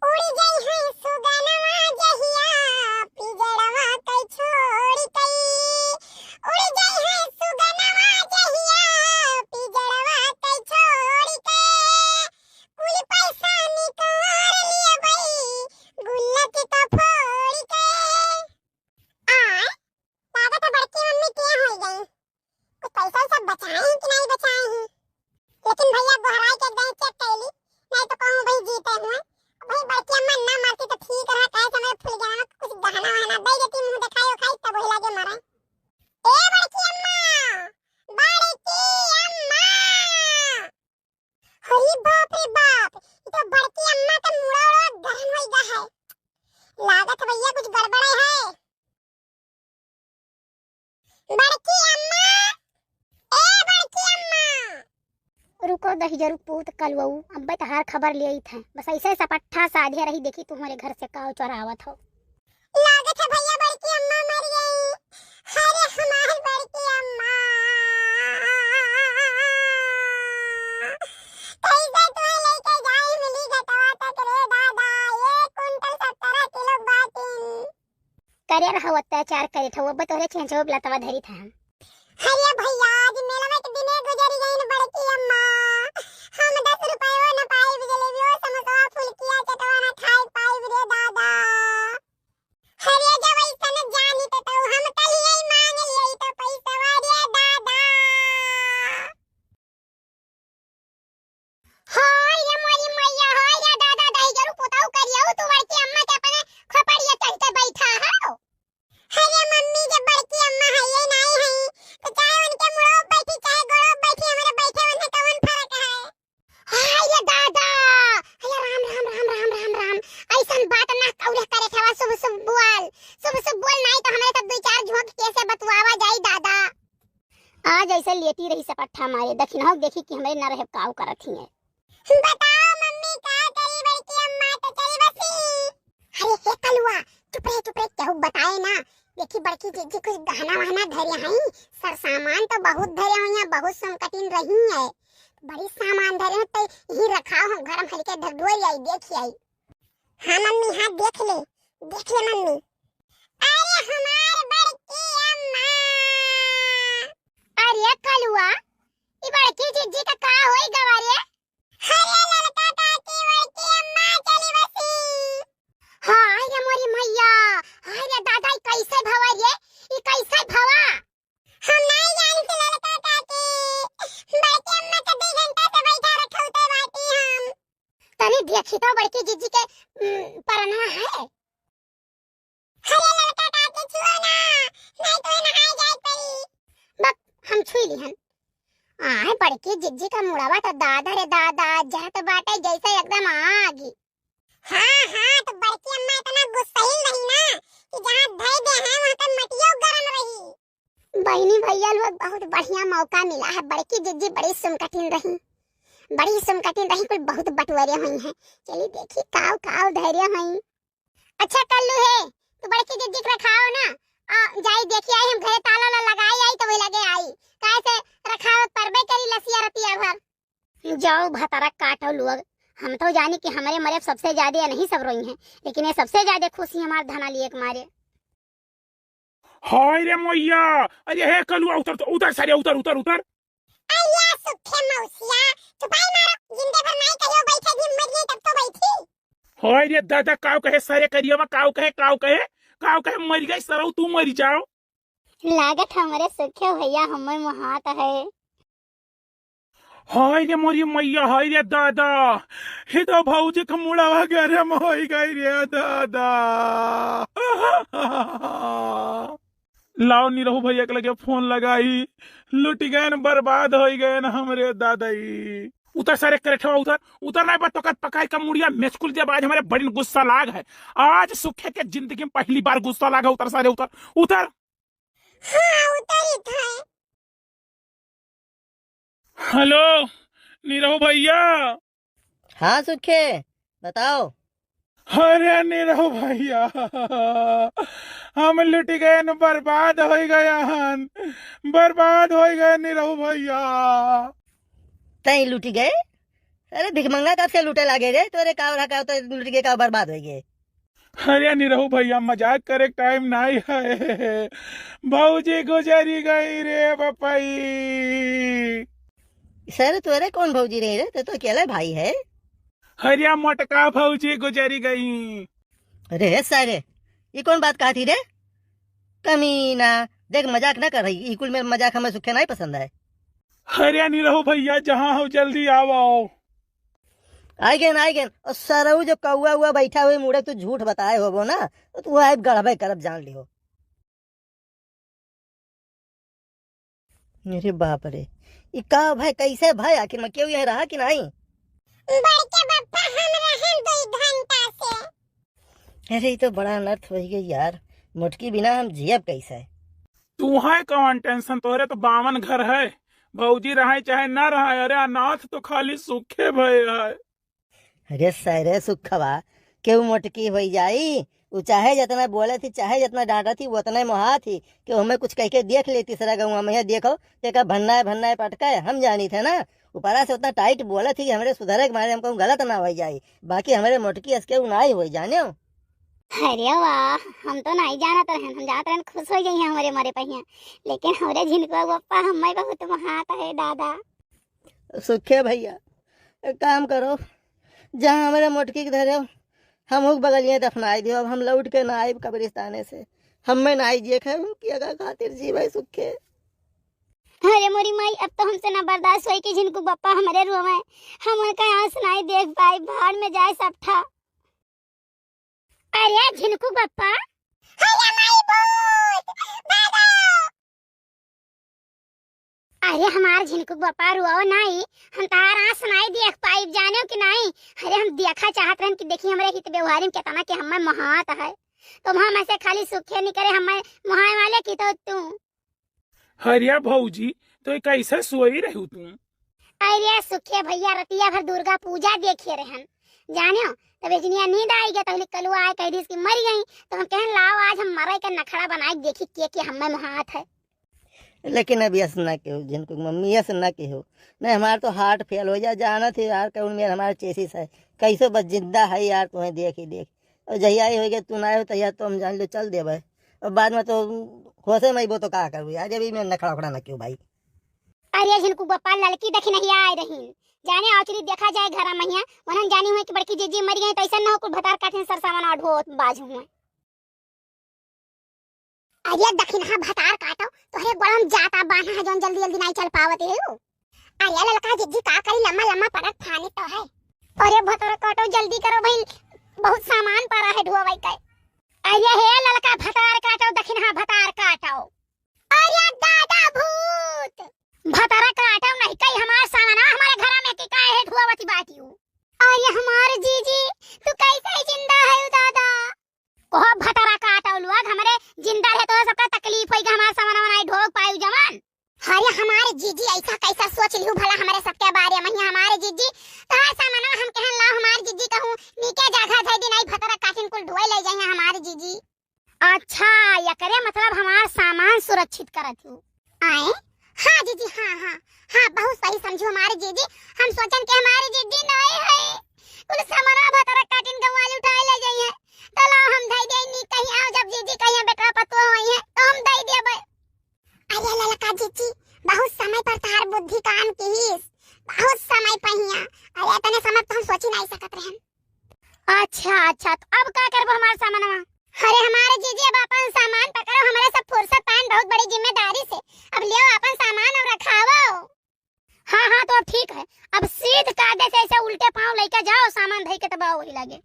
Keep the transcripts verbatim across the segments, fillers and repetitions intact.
उड़ जइहैं सुगनवा जहिया पिजड़वा के छोड़ि के। उड़ जइहैं सुगनवा जहिया पिजड़वा के छोड़ि के। कुल पैसा निकाल लेबै गुल्लक का फोड़ि के। आय, लागत है बड़की मम्मी के होइ गई। कुछ पैसा वैसा बचाए हैं कि नहीं बचाए हैं? लेकिन भैया गोहराई के एक दाईं check कर ली, नहीं तो कहूँ भाई जीते हुए। भाई बड़की अम्मा ना मरती तो ठीक रहा, काहे से हमारे फूल गया कुछ गहना वहना दे देती, मुंह दिखाई उखाई तब वही लागे मरे। ए बड़की अम्मा, बड़की अम्मा। अरे बाप रे बाप, ये तो बड़की अम्मा का मुड़ा उड़ा गरम होइ गा है। लागत है भैया कुछ गड़बड़ है। बड़की अम्मा, ए बड़की अम्मा। रुको दहिजरू पूत कलुआऊ, अब्बे तहार खबर लेइत है। बस ऐसे सपट्ठा साधे रही, देखी तुम्हारे घर से काव चोरावत हो। लागत है भैया बड़की अम्मा मर गई। अरे हमार बड़की अम्मा, कैसे तुम्हें लेके जाई मिली घटवा तक रे दादा, एक कुंटल सत्तरा किलो बाटिन। करे रहो अत्याचार करे थे, वो तोरे चेंचो लतवा धरी था हम। अरे भैया, आज मेलवा के दिने गुजर गई न बड़की अम्मा। हम दस रुपयो न पाइब, जलेबियो, समोसवा, फुलकिया, चटवा न खाए पाइब रे दादा। अरे जब ऐसन जानी तो, तो हम कल ही मांग लिए तो पैसवा रे दादा। हाय रे मोरी मैया, हाय रे दादा, दहिजरू पुताऊ करियऊ, तू बड़की अम्मा के अपने खोपड़िया चढ़ के बैठा हो। अरे मम्मी, जब बड़की अम्मा है ये नहीं है, तो चाहे उनके मुड़ो बैठी, चाहे गोड़ो बैठी, हमारे बैठे उन्हें कौन फर्क है? हाय रे दादा, हाय राम, राम, राम, राम, राम, राम। ऐसन बात ना कौले करे ठेवा, शुभ शुभ बोल, शुभ शुभ बोल, नहीं तो हमारे सब दो चार झोंक कैसे बतुआवा जाई दादा। आज ऐसे लेटी रही सपट्ठा मारे, दखिनहो देखी कि हमरे न रहे काव करत ही है। बताओ मम्मी, का करी बड़की अम्मा तो चली बसी। अरे हे कलुआ, चुप रहे, चुप रहे, केहू बताए ना। देखी बड़की जिज्जी कुछ गहना वहना धरे हई, सर सामान तो बहुत धरे हुई है, बहुत सुनकटिन रही है, बड़ी सामान धरे हैं, तो यही रखाओ, हम घर में हल्के ढकढोरी आई, देखी आई। हाँ मम्मी, हाँ देख ले, देख ले मम्मी। अरे हमार बड़की अम्मा। अरे कलुआ, ई बड़की जिज्जी का का होई गवा रे? अरे ललका काकी बड़की अम्मा चली बसी। हाय रे मोरी मैया, हाय रे दादा, ई कैसे भवा रे? ई कैसे भवा? हम नहीं जान से ललका काकी, बड़की अम्मा के दो घंटा से बैठा रखौते बाटी हम। तनी देखी तो बड़की जिज्जी के, उम, परनवा है। अरे ललका काकी छुओ ना, नहीं तो नहाए जाए पड़ी। बक, हम छुई लिहन। आय बड़की जिज्जी का मुड़वा तो दादा रे दादा, जहत बाटे जैसे एकदम आगी। हाँ, हाँ, तो बड़की अम्मा इतना गुस्सैल रही ना कि जहाँ धई दे हैं, वहाँ पे मटियो गरम रही। बहिनी भैया लोग, बहुत बढ़िया मौका मिला है। बड़की जिज्जी बड़ी सुनकटिन रही, बड़ी सुनकटिन रही, कुल बहुत बटुअरे हुई हैं। चली देखी काव काव धैर्य हुई। अच्छा कल्लू हे, तू बड़की जिज्जी के रखाओ ना, आ, जाई देखी आई, हम घरे ताला ला लगाई आई, तो वही लगे आई, काहे से रखाओ परबे करी लसिया रतिया भर। जाओ भतारा काटो लोग, हम तो जानी कि हमरे मरे सबसे ज्यादा नहीं सब रोई हैं, लेकिन ये सबसे ज्यादा खुशी हमार धना लिए के मारे। हाय रे मैया, अरे हे कलुआ, उतर तो, उतर सारे, उतर, उतर, उतर। अय्या सुखे मौसिया, चुपाई मारो, जिंदे भर नाई कहियो बैठे, जिम मरिए तब तो बैठी। हाय रे दादा, काव कहे सारे करिया में, काव कहे, काव कहे, काव कहे, मर गई सरऊ, तू मर जाओ। लागत हमरे सुखे भैया हमें मोहात है। हाय रे मोरी मैया, हाय रे दादा, हे तो भौजी के मुड़वा गरम होई गई रे दादा। लाओ निरहू भैया के लगे फोन लगाई, लुटि गएन, बर्बाद होई गएन हमरे दादाई। उतर सारे करेठवा, उतर, उतर, नहीं बा तोकर पकाई का मुड़िया मेचकुल देब आज, हमरे बड़ी गुस्सा लाग है। आज सुखे के जिंदगी में पहली बार गुस्सा लाग है, उतर सारे, उतर, उतर। हाँ, उतरित है। हेलो, निरहू भैया। हाँ सुखे, बताओ। अरे निरहू भैया, हम लुटि गएन, बर्बाद होइ गएन, बर्बाद होइ गएन निरहू भैया। तई लुटि गए? अरे भिखमंगा कब से लूटे लागे रे? तोरे का रहा का तो लूट के का बर्बाद होइ गए। अरे निरहू भइया, मजाक करे के टाइम नाहीं है। भौजी गुजरी गई रे बपई। सर, तोरे कौन भौजी रही रे? तो, तो अकेले भाई है। अरे मोटका भौजी गुजरी गई। अरे हे सारे, ई कौन बात कहा थी रे? कमीना, देख मजाक ना कर रही, ई कुल में मजाक हमें सुखे नाहीं पसंद है। अरे निरहू भइया, जहाँ हो जल्दी आवो। आइ गेन, आइ गेन। और सरऊ जो कौआ उआ बैठा हुए मुड़े, तू झूठ बताए होबो ना, तो तू आइब गड़बे करब, जान लियो। अरे बाप रे, ई का भाई, कैसे भाई, आखिर में केहू यहाँ रहा कि नाहीं? बड़के बप्पा, हम रहन दो घंटा से। अरे, ई तो बड़ा अनर्थ होइ गई यार, मोटकी बिना हम जियब कैसे? तू है कौन टेंशन, तोहरे तो बावन घर है, भौजी रहे चाहे ना रहे। अरे अनाथ तो खाली सुखे भय है। अरे सरे सुखवा, केहू मोटकी होइ जाई? उ चाहे जतना बोलत ही, चाहे जतना डांटत ही, उतना मोहात ही। केहू हमें कुछ कह के देख ले तीसरा गउँवा में, "ये देखो, एका भन्नाए भन्नाए पटका है, हम जानी थे ना।" ऊपरा से उतना टाइट बोलत ही कि हमरे सुधरे के मारे हमको गलत ना होइ जाई। बाकी हमरे मोटकी अस केहू नाहीं होइ जाने। अरे वाह, हम तो नाहीं जानत रहन, हम जानत रहन खुश होइ जाई हैं हमरे मरे पहिया, लेकिन हमरे झिनकुआ बप्पा हमें बहुत मोहात है दादा। सुखे भइया, एक काम करो, जहाँ हमरे मोटकी के धरे हो, हम हुक बगलिए दफनाई दियो। अब हम लौट के ना आइब कब्रिस्ताने से। हमें ना आइए खाए उनकी अगा खातिर जीवे सुखे। अरे मोरी माई, अब तो हमसे ना बर्दाश्त होई कि झिनकू बप्पा हमरे रोवे। हम उनका आँस नाहीं देख पाई, भाड़ में जाए सब ठा। अरे झिनकू बप्पा। अरे माई भूत, भागो। अरे हमार झिनकू बप्पा रोवो नाहीं, हम तहार आँस नाहीं देख पाइब, जानेउ कि नाहीं? अरे हम देखा चाहत रहन कि देखी हमरे हित व्यवहारी में केतना के हमें मोहात है। तो हम ऐसे खाली सुखे निकरे हमें मोहाए वाले की तो तू। अरे भौजी, तो ये कैसे सोई रहू तू? अरे सुखे भइया, रतिया भर दुर्गा पूजा देखे रहन, जानेउ, तब इजनिया नींद आई गया, तहले कलुआ आए कह दिस कि मर गई। तो हम कहन, "लाओ, आज हम मरे के नखड़ा बनाए के देखी के, के हमें मोहात है।" लेकिन अब यस ना केहू, झिनकू की मम्मी, यस ना केहू। नहीं, हमार तो heart fail होइ जाए, जानत ही यार, कौन मेर हमार chassis है, कैसे बस जिंदा है यार, तुम्हें देख ही देख। और जहिया ही होइ गया, तू ना हो, तहिया तो हम जान लो चल देबे। और बाद में तो होशे में अइबो तो का करबू यार, जब ई में नखड़ा उखड़ा ना केहू भाई। अरे झिनकू बप्पा, ललकी दखिनहिया आए रहीन, जाने औचरी देखा जाए घरा महिया, वनन जानी हुए कि बड़की जीजी मर गई, तो ऐसा न हो कुल भतार काटिन सरसावन और ढोत बाजू हुए। अरे दखिनहा भतार काटो, तोहरे गोड़म जाता बान्हा है, जौन जल्दी जल्दी नाहीं चल पावत है। अरे ललका जीजी का करी, लम्मा लम्मा पड़त फानी तो है। अरे भतार काटो, जल्दी करो भाई, बहुत सामान पड़ा है ढोवे के। अरे हे ललका भतार काटो, दखिनहा भतार काटो। अरे दादा भूत! भतारा काटो नहीं कई हमार सामाना हमारे घरा में कि काहे ढुआवती बाटियो। अरे हमार जीजी, तू कैसे जिंदा है दादा? कहो भतारा काटो लोग, हमरे जिंदा रहे तो सबका तकलीफ होई कि हमार सामाना नहीं ढोक पायु जवान। अरे हमार जीजी ऐसा कैसा सोच लिहू भला हमरे सबके बारे में? हमार जीजी तोहार सामाना हम कहन ला, हमार जीजी कहूँ नीके जगह धई दी, नहीं भतारा काटिन कुल ढुए ले जाइए हमार जीजी। अच्छा, एकरे मतलब हमार सामान सुरक्षित करत हूँ। आए? हाँ जीजी, हाँ, हाँ, हाँ, बहुत सही समझू हमारे जीजी। हम सोचन के हमारे जीजी नहीं है, कुल सामानवा भतारा काटिन गंवाल उठाए ले जाइए। तो लाओ हम धई देनी, कहीं आओ जब जीजी कहीं बेटवा पतोह होई है तो हम धई देबे। अरे ललका जीजी, बहुत समय पर तार बुद्धि काम किहिस, बहुत समय पहिया। अरे इतने समय तो हम सोची नहीं सकत रहन। अच्छा, अच्छा, तो अब का करबो हमार सामानवा? अरे हमारे जीजी, अब अपन सामान पकड़ो, हमरे सब फुर्सत पाएन बहुत बड़ी जिम्मेदारी से। अब लियो अपन सामान और रखावो। हाँ, हाँ, तो अब ठीक है। अब सीध कायदे से ऐसे उल्टे पाँव लेके जाओ, सामान धई के तब आओ वही लागे।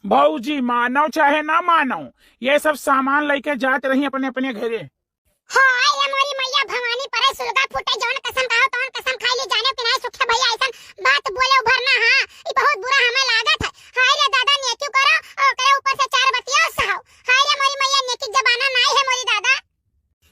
भौजी, मानो चाहे ना मानो, ये सब सामान लेके जात रही अपने अपने घरे। हाय रे मोरी मैया भवानी, परे सुलगा फूटे, जौन कसम खाओ तौन कसम खाई ली। जाने कि नाहीं सुखे भैया, ऐसन बात बोले उभरना, हाँ, ई बहुत बुरा हमें लागत है। हाय रे दादा, नेकी करो और ओकरे ऊपर से चार बतिया सहाओ। हाय रे मोरी मैया, नेकी जमाना नाहीं है मोरी दादा।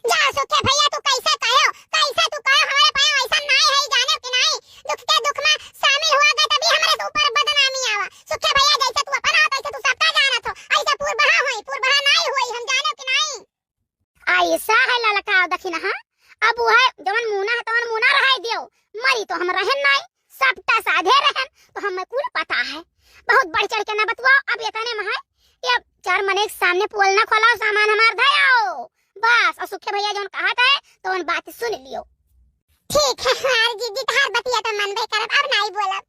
जा सुखे भैया, तू कैसे कहो, कैसे तू कहो, हमारे पाया ऐसा नाहीं है, जाने कि नाहीं, दुख के दुख में शामिल हुआ गए तभी हमारे ऊपर बदनामी आवा। सुखे भैया, जैसे तू अपन हो, तैसे तू सबका जानत हो, ऐसे पूर्व बहा होई, पूर्व बहा नाहीं होई, हम जाने कि नाहीं। ऐसा है ललका, देखी ना, हाँ? अब वो है, जवन मुना है, तवन मुना रहाई दियो। मरी तो हम रहन नाई, सबटा साधे रहन, तो हम बहुत बढ़ चढ़ के ना बतुआओ, अब एतने मा है कि अब चार मने के सामने पोल ना खोलाओ, सामान हमार धयाओ बस। और सुखे भैया जौन कहत है तो उन बात सुन लियो। ठीक है हमार जिज्जी, तहार बतिया तो मनबे करब, अब नाई बोलब।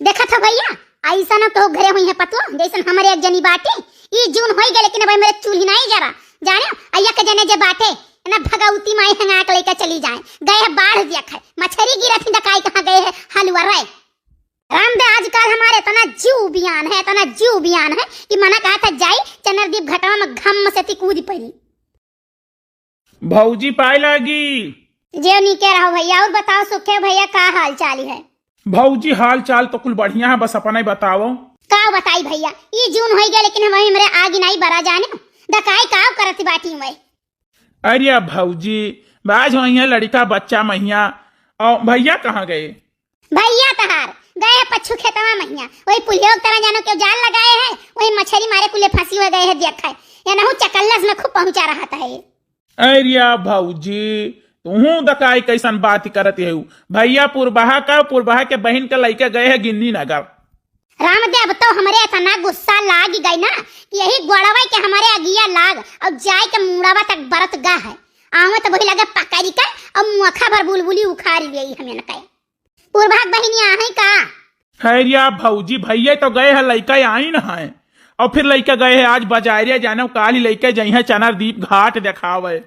देखत हो भैया, ऐसा ना तो घरे हुई है पतुआ, जैसन हमरे एक जनी बाटी, ई जून होई गए लेकिन अब मेरे चूल्ही नाई जरा, जाने, अय्या के जने जे बाटे, ना भगवती माई हंगा के लेके चली जाए, गए है बाढ़ दिया खाए, मछरी गिरत ही दकाई कहाँ गए है हलुआ रे। राम दे आजकल हमारे इतना जीव बियान है, इतना जीव बियान है कि मना कहा था जाई चनरदीप घटवा में घम से ती कूद पड़ी। भौजी पाए लागी। जे नीके रहो भैया, और बताओ सुखे भैया का हाल चाल है? भौजी हाल चाल तो कुल बढ़िया है, बस अपना ही बताओ। का बताई भैया, ई जून होई गया लेकिन हम हमरे आगी नाई बरा जाने, दकाई का करत बाटी में। अरे भौजी, बाज होई है लड़का बच्चा महिया, और भैया कहाँ गए? भैया तहार गए है पच्छू खेतवा महिया, वही पुलियो के तरह जानो क्यों जाल लगाए है, वही मछरी मारे कुले फंसी हुए गए है, देख है या नहु चकल्लस में खूब पहुंचा रहा था है। अरे भौजी, तुहू दकाई कैसन बात करत है? भैया पुरबहा का, पुरबहा के बहिन के लइके गए है गिन्नी नगर। रामदेव तो हमरे इतना गुस्सा लाग गई ना कि यही गोड़वा के हमारे अगिया लाग और जाए के मुड़वा तक बरत गा है। आवे तो वही लगे पकड़ी के और मुखा भर बुलबुली उखाड़ ले हमें न कहे। पुरबहा के बहिनिया है का? खैरिया भौजी, भैया तो गए है लइका आई न है, और फिर लइका गए है आज बाजारिया जाने, काली लइके जइहे चनरदीप घाट देखावे।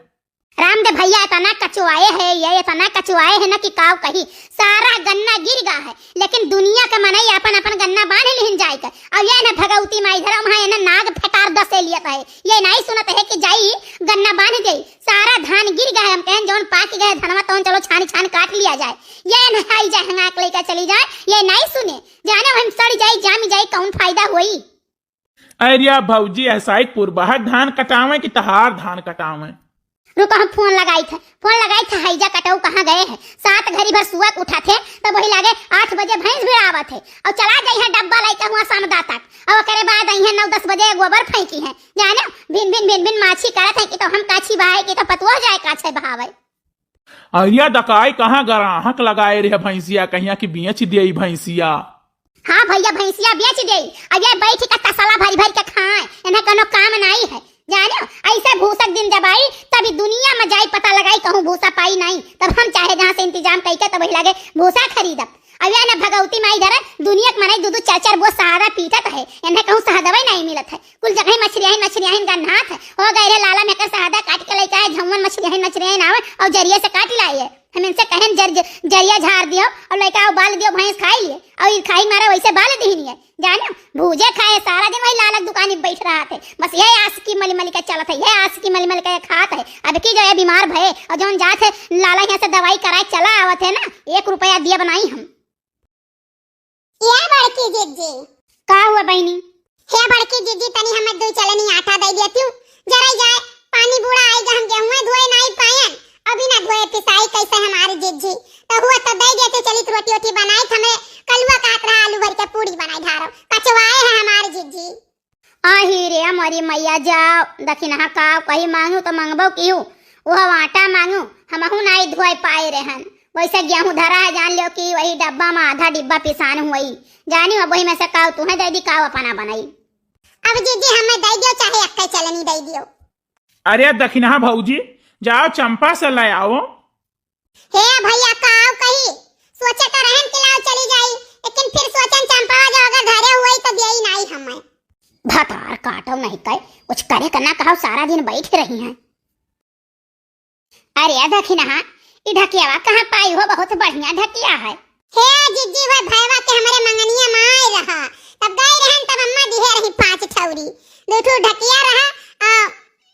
रामदेव भैया इतना कचुआए है, ये इतना कचुआए है ना कि काव कही, सारा गन्ना गिर गा है, लेकिन दुनिया का मनई अपन अपन गन्ना बांध लिहिन जाए कर। और ये ना भगवती माई धरम है ना नाग फटार दसे लियत है, ये नहीं सुनत है कि जाई गन्ना बांध जाई, सारा धान गिर गा है। हम कहें जौन पाक गए धनवा तौन चलो छान छान काट लिया जाए, ये ना आई जाए हंगाक लेकर चली जाए, ये नहीं सुने, जाने हम सड़ जाई जाम जाई कौन फायदा होई। अरे भौजी, ऐसा ही पुरबहा धान कटावे कि तहार धान कटावे? रुको, हम फोन लगाई थे, फोन लगाई थे, हैजा कटऊ कहाँ गए हैं? सात घड़ी भर सुअक उठा थे, तब वही लागे आठ बजे भैंस भिड़ावत है और चला जाई है डब्बा लइके हुआ समदा तक, और ओकरे बाद आई है नौ दस बजे गोबर फेंकी है, जाने भिन भिन भिन भिन माछी करत है कि तो हम काछी बहाए कि तो पतुआ जाए काछे बहावे। अरिया दकाई कहाँ गराहक लगाए रहे भैंसिया, कहिया कि बेच देई भैंसिया। हाँ भैया, भैंसिया बेच देई, अब ये बैठ के तसला भरी भरी के खाए, इन्हें कोनो काम नाई है, जाने। ऐसे भूसक दिन जब आई, तभी दुनिया में जाई पता लगाई, कहूँ भूसा पाई नाई, तब हम चाहे जहाँ से इंतजाम कई के तब वही लागे भूसा खरीदब। अब ये ना भगवती माई धरे, दुनिया के मनई दू दू चार चार बोझ सहारा पीटत है, इन्हें कहूँ सहदवे नाई मिलत है। कुल जगह मछरियाहिन, मछरियाहिन गन्हात है। हो गए रे लाला में कर सहदा काट के लेके आए, झौवन मछरियाहिन, मछरियाहिन आवे और जरिए से काट लाए है। हम इनसे कहेन जर-, जरिया झार दियो और लेके आओ बाल दियो, भैंस खाई लिए और ई खाई मारे वैसे बाल दिहिन है। जाने भूजे खाए सारा दिन वही लाला के दुकान में बैठ रहा थे, बस ये आशिकी मली मली के चलत है, ये आशिकी मली मली के खात है। अब की जो ये बीमार भये और जौन जात है लाला यहाँ से दवाई कराए चला आवत है ना, एक रुपया दिया बनाई हम। ए बड़की जिज्जी। का हुआ बहिनी? हे बड़की जिज्जी, तनी हमें दुई चलनी आटा दे देतिउ, जरा जाए, पानी बूढ़ा आइगा, हम गेहूं धोए नाई पायन, अभी ना धोए पिसाई कैसे हमारी जिज्जी, तो हुआ तो दे देते, चलित रोटी ओटी बनाई, हमें कलुआ कहत रहा आलू भर के पूरी बनाई धारो, कचवाए है हमारी जिज्जी। आही रे मोरी मैया, जाओ दखिनहा का कही मांगू तो मंगबो किहू, वह आटा मांगू, हमहू नाई धोए पाए रहन। वैसे गेहूं धरा है, जान लियो कि वही डब्बा में आधा डिब्बा पिसान हुई, जानी अब वही में से काव तुहे दे दी, काव अपना बनाई। अब जिज्जी हमें दे दियो, चाहे अक्के चलनी दे दियो। अरे दखिनहा भौजी, जाओ चंपा से ले आओ। हे भैया, काव कही, सोचे तो रहन कि लाओ चली जाई, लेकिन फिर सोचन चंपा जो अगर घरे हुई तो देई नाई हमें। भतार काटो नहीं कहे, कुछ करे के ना कहो, सारा दिन बैठ रही हैं। अरे दखिनहा, ई ढकियावा कहाँ पाई हो, बहुत बढ़िया ढकिया है। हे जिज्जी, वह भैवा के हमरे मंगनिया में आए रहा, तब गए रहन तब अम्मा दिहे रही पाँच ठौरी, दो ठो ढकिया रहा, आ,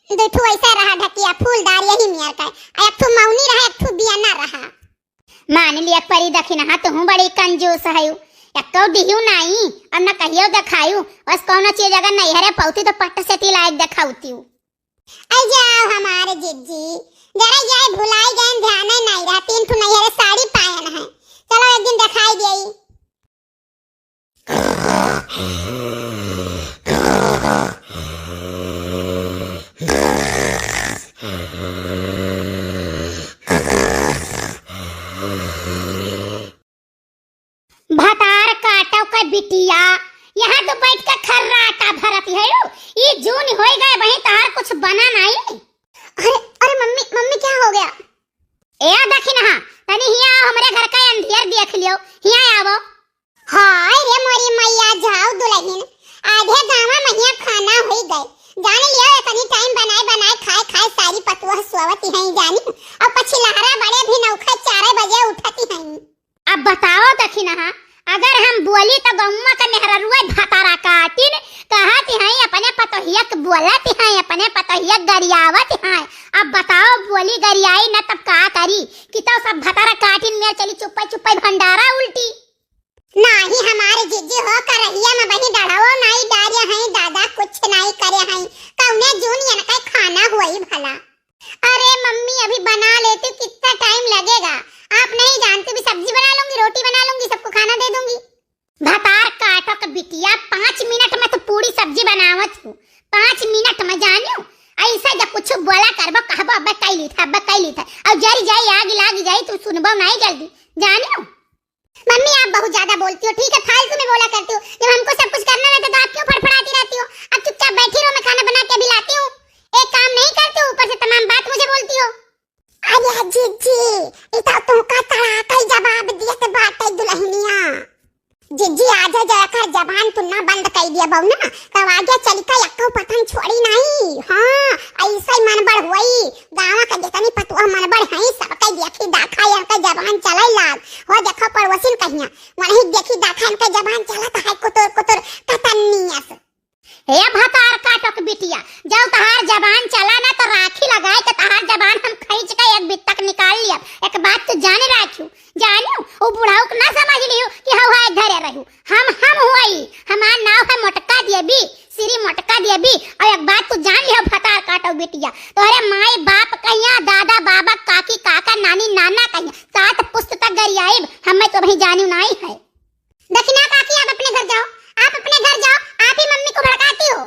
दो ठो ऐसा रहा ढकिया फूलदार यही मियर का, आ एक ठो मौनी रहा, एक ठो बियना रहा। मान लिया परी दखिनहा, तुहू बड़ी कंजूस हयू, एक्को दिहू नाई, और न कहियो देखायू, बस कौनो चीज अगर नहीं हरे पौती तो पट से ती लायक देखाउती। आई जाओ हमारे जिज्जी, जरा जाए भुलाई गए, ध्यान नहीं रहा, तीन ठो नहीं हरे साड़ी पायन है, चलो एक दिन दिखाई गई। भतार काटो का बिटिया। गए। जान लियो, इतनी टाइम बनाए बनाए खाए खाए सारी पतुआ सोवत हैं जानी। और पछिलहरा बड़े भी नौखे चार बजे उठती हैं। अब बताओ दखिनहा, अगर हम बोली तो गौवा के मेहररुआ भतारा काटिन कहत हैं, अपने पतोहिया के बोलत हैं, अपने पतोहिया गरियावत हैं। अब बताओ, बोली गरियाई न तब का करी कि तो सब भतारा काटिन में चली चुप्पे चुप्पे भंडारा उल्टी। नाही हमारे जिज्जी हो करहिया में बही डढ़ाओ नाही डारे हैं दादा, कुछ नाही करे हैं। कौने जून यनका खाना हुई भला? अरे मम्मी, अभी बना लेती हूँ, कितना टाइम लगेगा? आप नहीं जानती, भी सब्जी बना लूंगी, रोटी बना लूंगी, सबको खाना दे दूंगी। भतार काटो के बिटिया, पाँच मिनट में तो पूरी सब्जी बनावत हूँ, पाँच मिनट में जानियो। ऐसा जब कुछ बोला करबो, कहबो, "अब्बे कई ली था, अब्बे कई ली था।" और जरी जाई, आग लाग जाई, तू सुनबो नहीं जल्दी, जानियो। मम्मी, आप बहुत ज्यादा बोलती हो, ठीक है, फालतू में बोला करती हो। जब हमको सब कुछ करना रहता तो आप क्यों फड़फड़ाती रहती हो? अब चुपचाप बैठी रहो, मैं खाना बना के अभी लाती हूँ। एक काम नहीं करती हो, ऊपर से तमाम बात मुझे बोलती हो। अरे जिज्जी, ई तो तुमका तड़ाकई जवाब दियत बाटे दुल्हनिया। जिज्जी, आज जेकर जबान तुन्ना बंद कई दिया बहू ना, तब आगे चल के एक्को पतंग छोड़ी नहीं। हाँ, ऐसे ही मनबड़ हुई। गाँव के जितनी पतुआ मनबड़ हैं, सबके देखी दाखा इनके जबान चले लाग। हो देखो पड़ोसिन कहिया, वही देखी दाखा इनके जबान चलत है कुतुर कुतुर कतन्नियस। हे भतार काटो के बिटिया, जब तहार जबान चला ना तो राखी लगाए के तहार जबान हम खींच के एक बित्तक निकाल लिया। एक बात तो जाने राखियो, जानियो, वो बुढ़ाऊ के ना समझ लियो कि हऊ है धरे रहू। हम, हम हुई, हमार नाव है मोटका देवी, श्री मोटका देवी। और एक बात तू जान लियो भतार काटो बिटिया, तोहरे माई बाप कहिया, दादा बाबा, काकी काका, नानी नाना कहिया, सात पुस्त तक गरियाइब, हमें तो वही जानियो नाई है। दखिना काकी, आप अपने घर जाओ, आप अपने घर जाओ, आप ही मम्मी को भड़काती हो।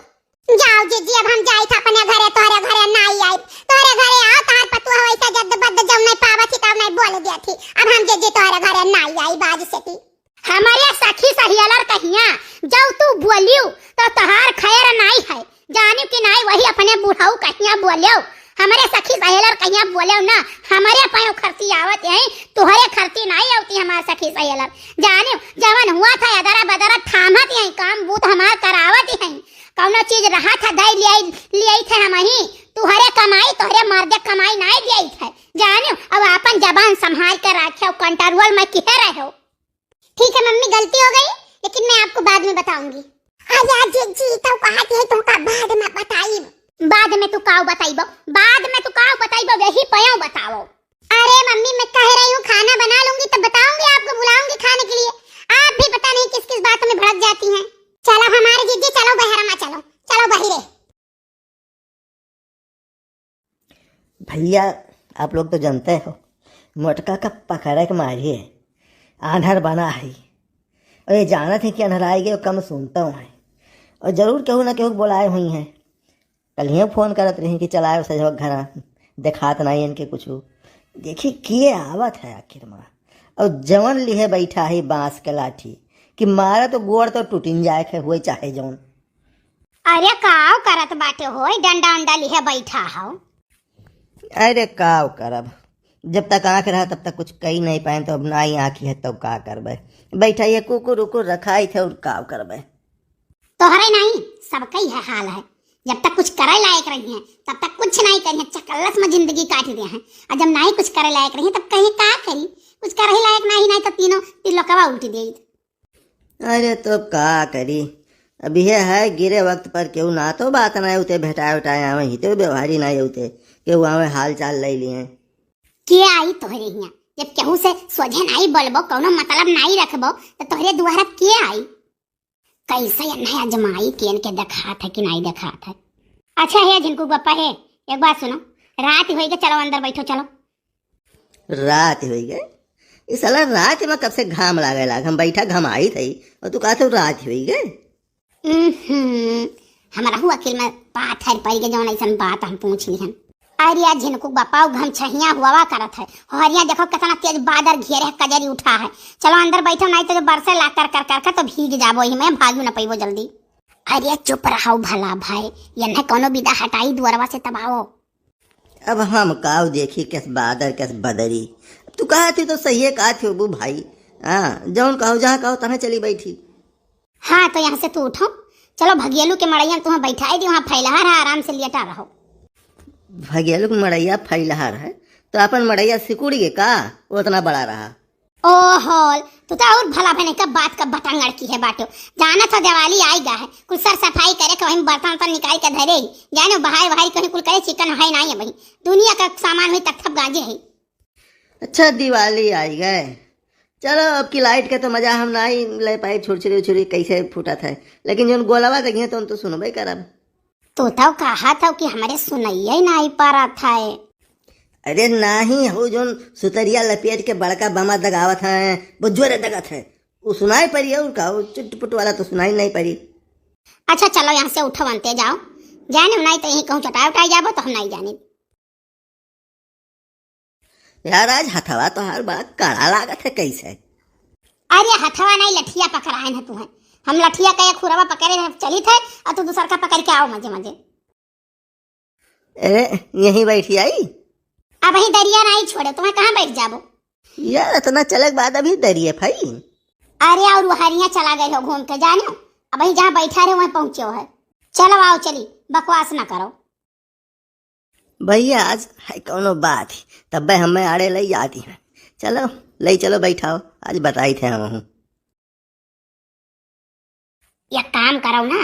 जाओ जिज्जी, अब हम जाई था अपने घरे, तोहरे घरे नाई आई, तोहरे घरे आओ, तोहर पतुआ वैसा जद्द बद्द जब नहीं पावत थी तब नहीं बोल दिया थी। अब हम जिज्जी तोहरे घरे नाई आई बाज से थी। हमारे सखी सहेलर कहिया, जब तू बोलियो तो तोहार खैर नाई है, जानियो कि नाई, वही अपने बुढ़ऊ कहिया बोलियो। हमरे सखी सहेलर कहिया बोलेउ ना, हमरे पयो खर्ची आवत यहीं, तुहरे खर्ची नाई आवती हमार सखी सहेलर। जानेउ, जवन हुआ था अदरा बदरा थामत यहीं, काम बूत हमार करावत यहीं। कौनो चीज रहा था दई लियाई, लियाई थे हमहीं, तुहरे कमाई, तुहरे मर्दे कमाई नाई दियाई थे। जानेउ, अब आपन जबान संभाल के राखेउ, कंट्रोल में किहे रहेउ। ठीक है मम्मी, गलती हो गई, लेकिन मैं आपको बाद में बताऊंगी। अरे जिज्जी, तो कहत है तुमका बाद में बताई। बाद में तू काऊ बताइबो? बाद में तू काऊ बताइबो? यही पयो बताओ। अरे मम्मी, मैं कह रही हूँ खाना बना लूंगी तब बताऊंगी आपको, बुलाऊंगी खाने के लिए। आप भी पता नहीं किस किस बातों में भड़क जाती हैं। चलो हमारे जिज्जी, चलो बहरमा, चलो, चलो बहिरे। भैया, आप लोग तो जानते हो, मोटका का पकड़े के मारे आन्हर बना है। और ये जानत है कि अन्हराई गए, कम सुनता हूँ है। और जरूर केहू ना केहू बोलाए हुई हैं। कल ही फोन करत रही कि चलाए सजवा घरा, देखात नहीं इनके कुछ। देखी के आवत है आखिर में। और जवन लिहे बैठा है बांस के लाठी, कि मारा तो गोड़ तो टूटिन जाए के हुए चाहे जौन। अरे काव करत बाटे हो, डंडा उंडा लिहे बैठा हो? अरे काव करब, जब तक आँख रहा तब तक कुछ कही नहीं पाए, तो अब ना ही आँखी है तब का करबे? बैठा ये कुकुर उकुर रखाई थे और काव करबे? तोहरे नहीं, सबके यह हाल है। जब तक कुछ करे लायक रही हैं, तब तक कुछ नहीं करी हैं, चकल्लस में जिंदगी काट दे हैं। और जब नहीं कुछ करे लायक रही, तब कहीं का करी? कुछ करे लायक नहीं, नहीं तो तीनों तिलोकवा उल्टी दे। अरे तो का करी, अब यह है गिरे वक्त पर केहू ना तो बात ना उते भेटाए उठाए आवे ही तो व्यवहारी ना उते केहू आवे हाल चाल ले लिए। के आई तोहरे हियाँ? जब केहू से सोझे नाई बोलबो, कौनो मतलब नाई रखबो, तो तोहरे दुआर अब के आई? कैसे ये नया जमाई के इनके देखात है कि नाई देखात है? अच्छा है झिनकू बप्पा है, एक बात सुनो, रात होई के चलो अंदर बैठो, चलो। रात होई गए? ई साला रात में कब से घाम लागे लाग, हम बैठा घमाई थई और तू कहत हो रात होई गए? हम्म, हमरा हु अकिल में पाथर पड़ गए जौन ऐसन बात हम पूछ लिहन। अरे यार झिनकू बापा, उ घमछहिया हुआ करत है, हरिया देखो कितना तेज बादर घेरे है, कजरी उठा है। चलो अंदर बैठो, नहीं तो जो बरसे ला कर कर कर कर तो भीग जाबो ही में, भागियो न पैबो जल्दी। अरे चुप रहो भला भाई, ये नहीं कोनो विदा हटाई दुआरवा से तब आओ। अब हम काव देखी केस बादर केस बदरी। तू कहा थी तो सही है, कहा थी बू भाई। हाँ, जौन कहो जहाँ कहो तहाँ चली बैठी। हाँ, तो यहाँ से तू उठो, चलो, भगेलू के मड़इया तुहाँ बैठाई दी, वहाँ फैलहा रहा, आराम से लेटा रहो। भगेलू के मड़इया फैलहा रहे, तो अपन मड़इया सिकुड़ गए का? वो इतना बड़ा रहा। ओहोल, तू तो और भला भने का बात का बटंगड़ की है बाटो। जाना था दिवाली आई गा है, कुल सर सफाई करे के, वहीं बर्तन उर्तन निकाल के धरे ही। जाने बहाई वहाई कहीं कुल करे, चिकन है नहीं है वहीं। दुनिया का सामान हुई तक सब गाजे है। अच्छा, दिवाली आई गए। चलो, अब की लाइट के तो मजा हम ना ही ले पाई, छुरछुरी उछुरी कैसे फूटत है, लेकिन जोन गोलवा देखे तो, तो सुनबे करब। तू तो कहा था कि हमरे सुनइये नाई पारत है। अरे नाही, हो जोन सुतरिया लपेट के बड़का बमा दगावत है, बहुत जोरे दगत है, वो सुनाई पड़ी। और का, वो चुटपुट वाला तो सुनाई नहीं पड़ी। अच्छा चलो, यहाँ से उठो, बनते जाओ, जाने नहीं तो यहीं कहूँ चटाई उटाई जाबो तो हम नहीं जाने। यार, आज हथवा तोहार बड़ा कड़ा लागत है, कैसे? अरे, हथवा नहीं, लठिया पकड़ाए न तू है। हम लठिया का एक खुरवा पकड़े रहे, चलित है, और तू दूसर का पकड़ के आओ मजे मजे। अरे, यहीं बैठी आई। अब ही दरिया नहीं छोड़े, तुम्हें कहाँ बैठ जाबो? यार, इतना चले के बाद अभी दरिये भाई। अरे, और वो हरिया चला गए हो घूम के, जानो, अब ही जहाँ बैठा रहे वहीं पहुँचे हो है। चलो आओ, चली, बकवास ना करो। भैया, आज है कौनो बात ही, तब्बे हमें आड़े लई जाती हैं। चलो, लई चलो, बैठाओ, आज बताई थे हम हूँ। एक काम करो ना,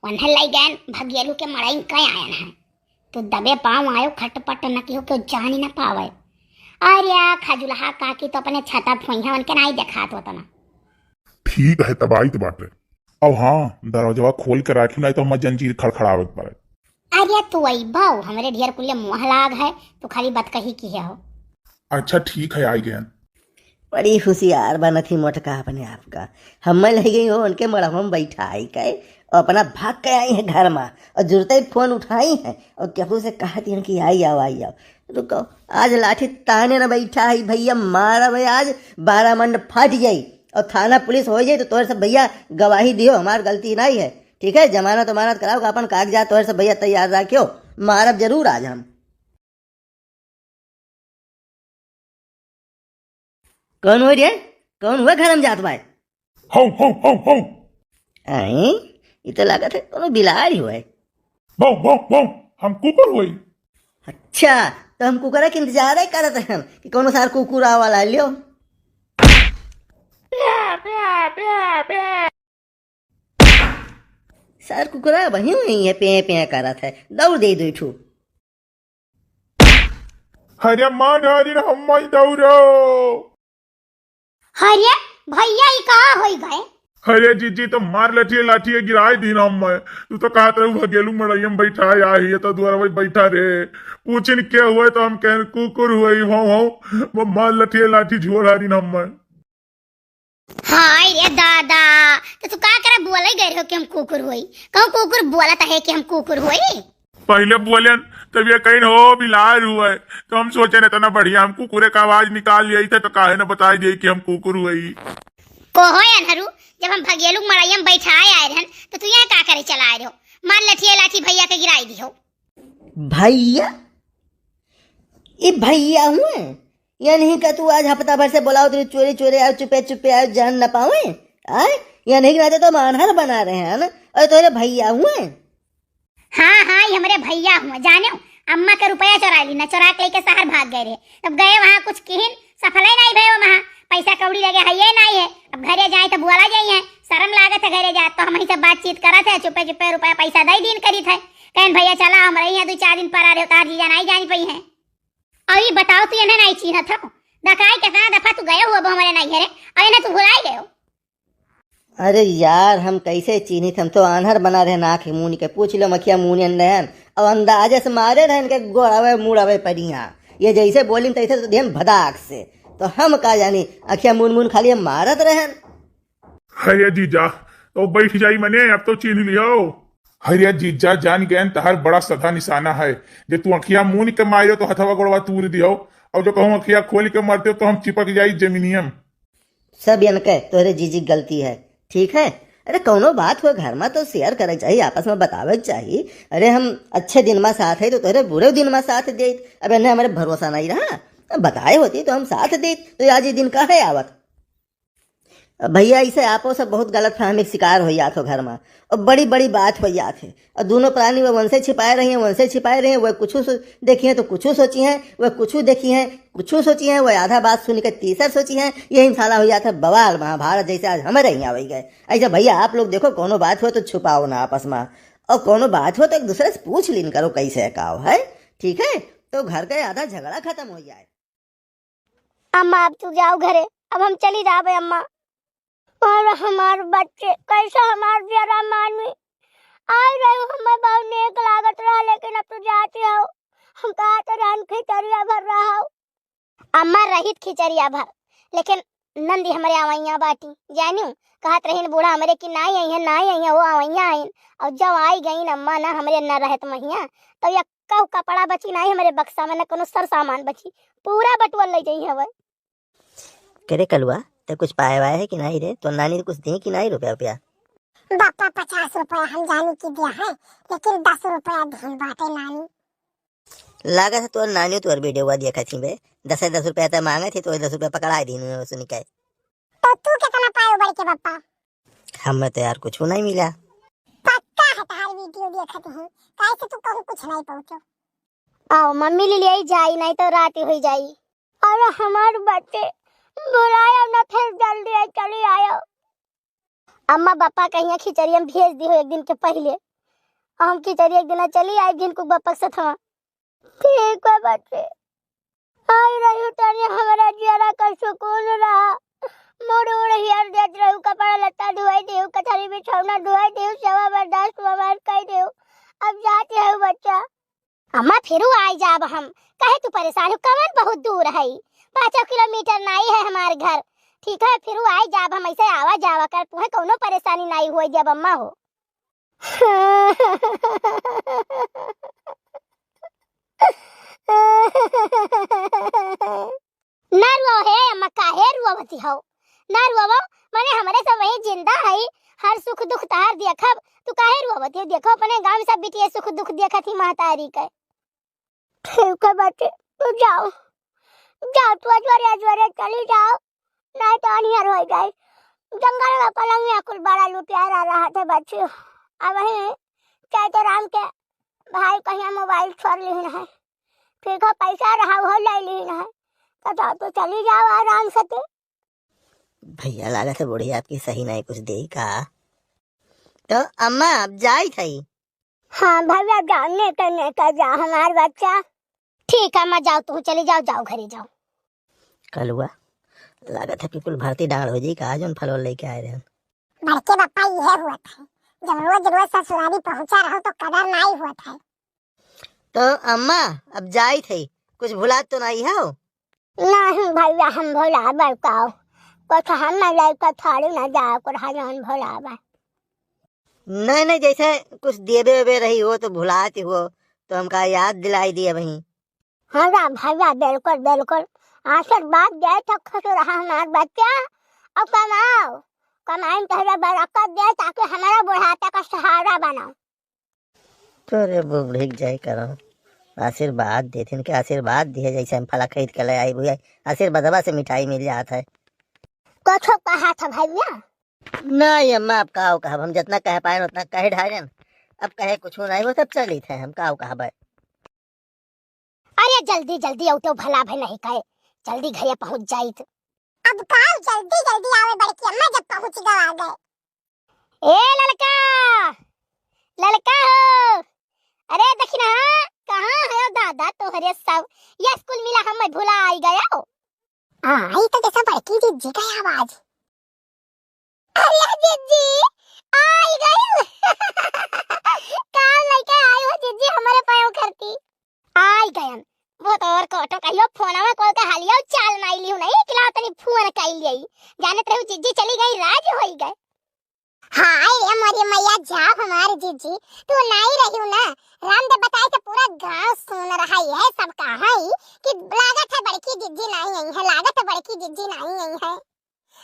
उन्हें लई गए भगेलू के मड़ई कह आयन है, तो दबे पाँव आयो, खटपट न कियो, क्यों जान ही ना पावे। अरे, खजुलहा काकी तो अपने छता फुइहा, उनके नहीं देखात होता ना। ठीक है, तब आइत बाटे। अब हाँ, दरवाजवा खोल के राखी, नहीं तो हमार जंजीर खड़खड़ावे के पड़े। अरे तू अइबो, हमरे ढेर कुल्ले मुँह लाग है, तू खाली बतकही की है हो। अच्छा ठीक है, आई गयन। बड़ी होशियार बनत ही मोटका अपने आप का। हमें ले गई हो उनके मड़वा में बैठाई के, और अपना भाग के आई है घर में, और जुरते ही फोन उठाई है, और केहू से कहती हैं कि आई आओ, आई आओ। रुको, आज लाठी ताने न बैठा है भैया, मारब है आज, बारह मंड फट जाई और थाना पुलिस हो जाई तो तोहरे सब भैया गवाही दियो, हमार गलती नहीं है, ठीक है? जमानत उमानत कराओ, अपन कागजात तोहरे सब भैया तैयार रखियो, मारब जरूर आज हम। कौन हो रे? कौन हुआ घर में जात बाय? हौ, हौ, हौ, हौ। आई, ये तो लागत है कोनो बिलार ही हुआ है। बौ, बौ, बौ, हम कुकुर हुई। अच्छा, तो हम कुकुरा के इंतजार ही करत हैं कि कोनो सार कुकुर आवा ला लियो। सार कुकुरा वहीं वहीं है, पे पे करत है, दौड़ दे दो ठू। अरे मार डारी रे, हम मत दौड़ो। अरे भैया, ई का होई गए? अरे जीजी, तो मार लठिए लाठिए गिराए दीन हम। तू तो कहत रहे भगेलू मड़ैया में बैठा आई है, तो दुआरा पे बैठा रे। पूछिन के हुए तो हम कहन कुकुर हुए, हो, हो। वो मार लठिए लाठी झोर हारिन हम। हाय रे दादा, तो तू का करे बोले गए रहो कि हम कुकुर होई? कहूँ कुकुर बोलत है कि हम कुकुर होई? पहले बोलेन, तब ये कहिन हो बिलार हुए, तो हम सोचेन इतना बढ़िया हम कुकुरे का आवाज निकाल लिया थे, तो काहे न बताई दिए कि हम कुकुर हुए। को हो अनहरू, जब हम भगेलू के मड़ैया में बैठाए आए रहन, तो तू यहाँ का करे चला आए रहो? मार लठिए लाठी भैया के गिराई दियो। भैया? ई भैया हुए? या नहीं का तू आज हफ्ता भर से बोलाओ तेरे चोरी चोरी आओ, चुपे चुपे आओ, जान न पावे? आए? या नहीं रहते तो मानहर बना रहे हैं ना? अरे तोरे भैया हुए? हाँ, हाँ, ये हमरे भैया हुए, जाने हो? अम्मा के रुपया चोरा ली ना, चोरा के लेके शहर भाग गए रहे। तब गए वहाँ कुछ किहिन, सफल ही नहीं भये वहाँ, पैसा कौड़ी लगे है ये नहीं है। अब घरे जाए तो बोला जाइए, शर्म लागत है घरे जाए, तो हम ही सब बातचीत करत है, चुपे चुपे रुपया पैसा दे दीन करीत है। कहन भैया चला, हम रही हैं दो चार दिन पर आ रहे, तार जीजा नहीं जान पाई हैं। और ये बताओ, तू इन्हें नहीं चीन्हत हो? दकाई कितना दफा तू गए हुआ वो हमारे नहीं घरे, और इन्हें तू भुलाई गए हो? अरे यार, हम कैसे चीन्हित, हम तो आन्हर बना रहे, नाक मुनी के पूछ लो, मखिया मुनियन रहन, और अंदाजे से मारे रहन के गोड़ावे मुड़ावे पड़िया। ये जैसे बोलिन तैसे तो देन भदाक से, तो हम का जानी, अखिया मुन मुन खाली मारत रहन। अरे जीजा, तो बैठ जाई मने, अब तो चीन्ह लियो। अरे जीजा, जान गयन तहार बड़ा सधा निशाना है, जे तू अखिया मून के मारियो तो हथवा गोड़वा तूर दियो, और जो कहूँ अखिया खोल के मारते हो तो हम चिपक जाई जमीनियम। सब यनके तोहरे जीजी के गलती है, ठीक है? अरे कौनो बात हो घर में तो share करे के चाहिए, आपस में बतावे के चाहिए। अरे हम अच्छे दिन में साथ है तो तोहरे बुरे दिन में साथ दे, अब इन्हें हमारे भरोसा नहीं रहा, अब बताए होती तो हम साथ दे, तो आज ये दिन काहे आवत? भइया, इसे आपो सब बहुत गलतफहमी के शिकार होइ जात हो घर मा। और बड़ी बड़ी बात होइ जात है। और दूनों प्राणी वह वनसे छिपाए रही हैं, वनसे छिपाए रही हैं, वह कुछू सो-, देखी हैं तो कुछू सोची हैं, वह कुछू देखी हैं, कुछू सोची हैं, वह आधा बात सुनि के तीसर सोची हैं। यही मा साला होइ जात है बवाल महाभारत, जैसे आज हमरे हियाँ होइ गए। ऐसे भइया, आप लोग देखो, कौनो बात हो तो छुपाओ ना आपस मा, और कौनो बात हो तो एक दूसरे से पूछ लीन करो कैसे है, का हो है, ठीक है? तो घर का आधा झगड़ा खतम होइ जाए। अम्मा, अब तू जाओ घरे, अब हम चली जाबे अम्मा। और हमार बच्चे, कैसे हमार जरा मानवी? आई रही हमें बहुत नेक लागत रहा, लेकिन अब तू जाती हो। हम कहा तो जान खिचड़िया भर रहा हो। अम्मा, रहित खिचड़िया भर, लेकिन नंदी हमरे आवैया बाटी, जानियो, कहत रहीन बूढ़ा हमरे कि नाई आई है, नाई आई है, वो आवैया आइन। और जब आई गईन अम्मा ना हमरे न रहत महिया, तो यक्का कपड़ा बची नाई हमरे बक्सा में, न कोनो सर सामान बची, पूरा बटुआ ले जाई हवे। करे कलुआ, ते कुछ पाए वाए है कि नाई रे? तो नानी कुछ दी कि नाई रुपया रुपया? बापा, पचास रुपया हम जानी की दिया है, लेकिन दस रुपया धीन बाटे नानी। लागत है तोर नानी तोर वीडियो देखत ही बे, दस दस रुपया ते मांगत ही, तो दस रुपया पकड़ाए दीन सुनी के। तो तू कितना पायो बड़के पप्पा? हमें तो यार कुछ नहीं मिला। पक्का है तहार वीडियो देखत ही, काहे से तू कहूँ कुछ नहीं पहुँचो। आओ मम्मी ले ले जाई, नहीं तो रात ही हुई जाई। और हमार बच्चे बुलाया ना, फिर जल्दी आई, चली आयो। अम्मा पापा कहिया खिचड़ी हम भेज दी हो एक दिन के पहले, और हम खिचड़ी एक दिन चली आई जिनको पापा के साथ हवा। ठीक है बच्चे, आई रही तनी हमरा जियरा का सुकून रहा। मुड़ उड़ हियर देत रहू, कपड़ा लत्ता धोई देऊ, कथरी बिछौना धोई देऊ, सेवा बर्दाश्त हमार कई देऊ। अब जात रहू बच्चा। अम्मा, फिरू आई जाब हम। काहे तू परेशान हो? कवन बहुत दूर है? पाँचों किलोमीटर नाई है हमार घर। ठीक है, फिरू आई जाब हम, ऐसे आवा जावा कर, तुहे कौनो परेशानी नाई होई देब अम्मा हो। ना रुआओ हे अम्मा, काहे रुआवती हो? ना रुआओ, माने हमरे सब वही जिंदा है, हर सुख दुख तहार देखब, तू काहे रुआवती हो? देखो अपने गांव में सब बिटिया सुख दुख देखत ही महतारी के। ठीक है बच्चे, तू जाओ, जाओ तू अजवारे अजवारे चली जाओ, नहीं तो अनियर हो जाए। जंगल में पलंगिया कुल बड़ा लुटियारा रहा थे बच्चे। अब वही चैतराम के भाई कहिया मोबाइल छोड़ लिहिन है, ठीक है पैसा रहा वो ले लिहिन है, तो जाओ तू चली जाओ आराम से तू। भैया, लागत है बुढ़िया आपकी सही नहीं कुछ देई का। तो अम्मा, अब जाई थई। हाँ भैया, जाओ, नेकर नेकर जा हमार बच्चा। ठीक है अम्मा, जाओ, तू चली जाओ, जाओ घरे जाओ। कलुआ, लागत है कि कुल भरती डांड हो जाई का, जौन फलवा लेके आए रहे। बड़के पापा, इहे हुआ था, जब रोज रोज ससुरारी पहुंचा रहो तो कदर नाई हुआ था। तो अम्मा, अब जाई थई, कुछ भुलात तो नाई हो? नहीं भैया, हम भुलाबे काओ, कुछ हम लइका थोड़ी ना जाओ, कुछ हम भुलाबे। नहीं, नहीं, जैसे कुछ देबे वेबे रही हो तो भुलाती हो, तो हमका याद दिलाई दिए वहीं। हाँ रा भैया, बिल्कुल, बिल्कुल, आशीर्वाद दे तो खुश रहा हमार बच्चा, और कमाओ, कमाई में तोहरे बरकत दे, ताकि हमारा बुढ़ापा का सहारा बनाओ। तोरे बुढ़िक जाए करो, आशीर्वाद देथिन के आशीर्वाद दिए, जैसे हम फला खरीद के ले आई भैया, आशीर्वादवा से मिठाई मिल जात है। कुछ कहा था भैया? नहीं अम्मा, अब का कहब, हम जितना कह पाए उतना कह ढारेन, अब कहे कुछ नहीं, वो सब चलित है, हम का कहब। अरे जल्दी जल्दी औते भला भई नहीं कहे, जल्दी घरे पहुँच जाइत। अब का जल्दी जल्दी आवे बड़की अम्मा, जब पहुँच गवा गए। ए ललका, ललका हो, अरे देखी ना, कहाँ है दादा तोहरे सब, ये स्कूल मिला हम भुला आई गया हो। आई तो जैसा बड़की जिज्जी का आवाज। अरे जिज्जी, आई गई। का लइके आई हो जिज्जी, हमारे पायो करती। आई गयन। वो तो और कोटो कहियो फोनवा कॉल का हालियो चाल नाई लिहु नहीं, कि लाओ तनी फोन कई लियई। जानत रहू जिज्जी चली गई, राज होई गए। हाय रे मोरी मैया, जा हमार जिज्जी, तू नाई रहियो ना। रामदेव बताए तो पूरा गांव सुन रहा है, सब कहा ही कि लागत है बड़की जिज्जी नाई आई है, लागत है बड़की जिज्जी नाई आई है।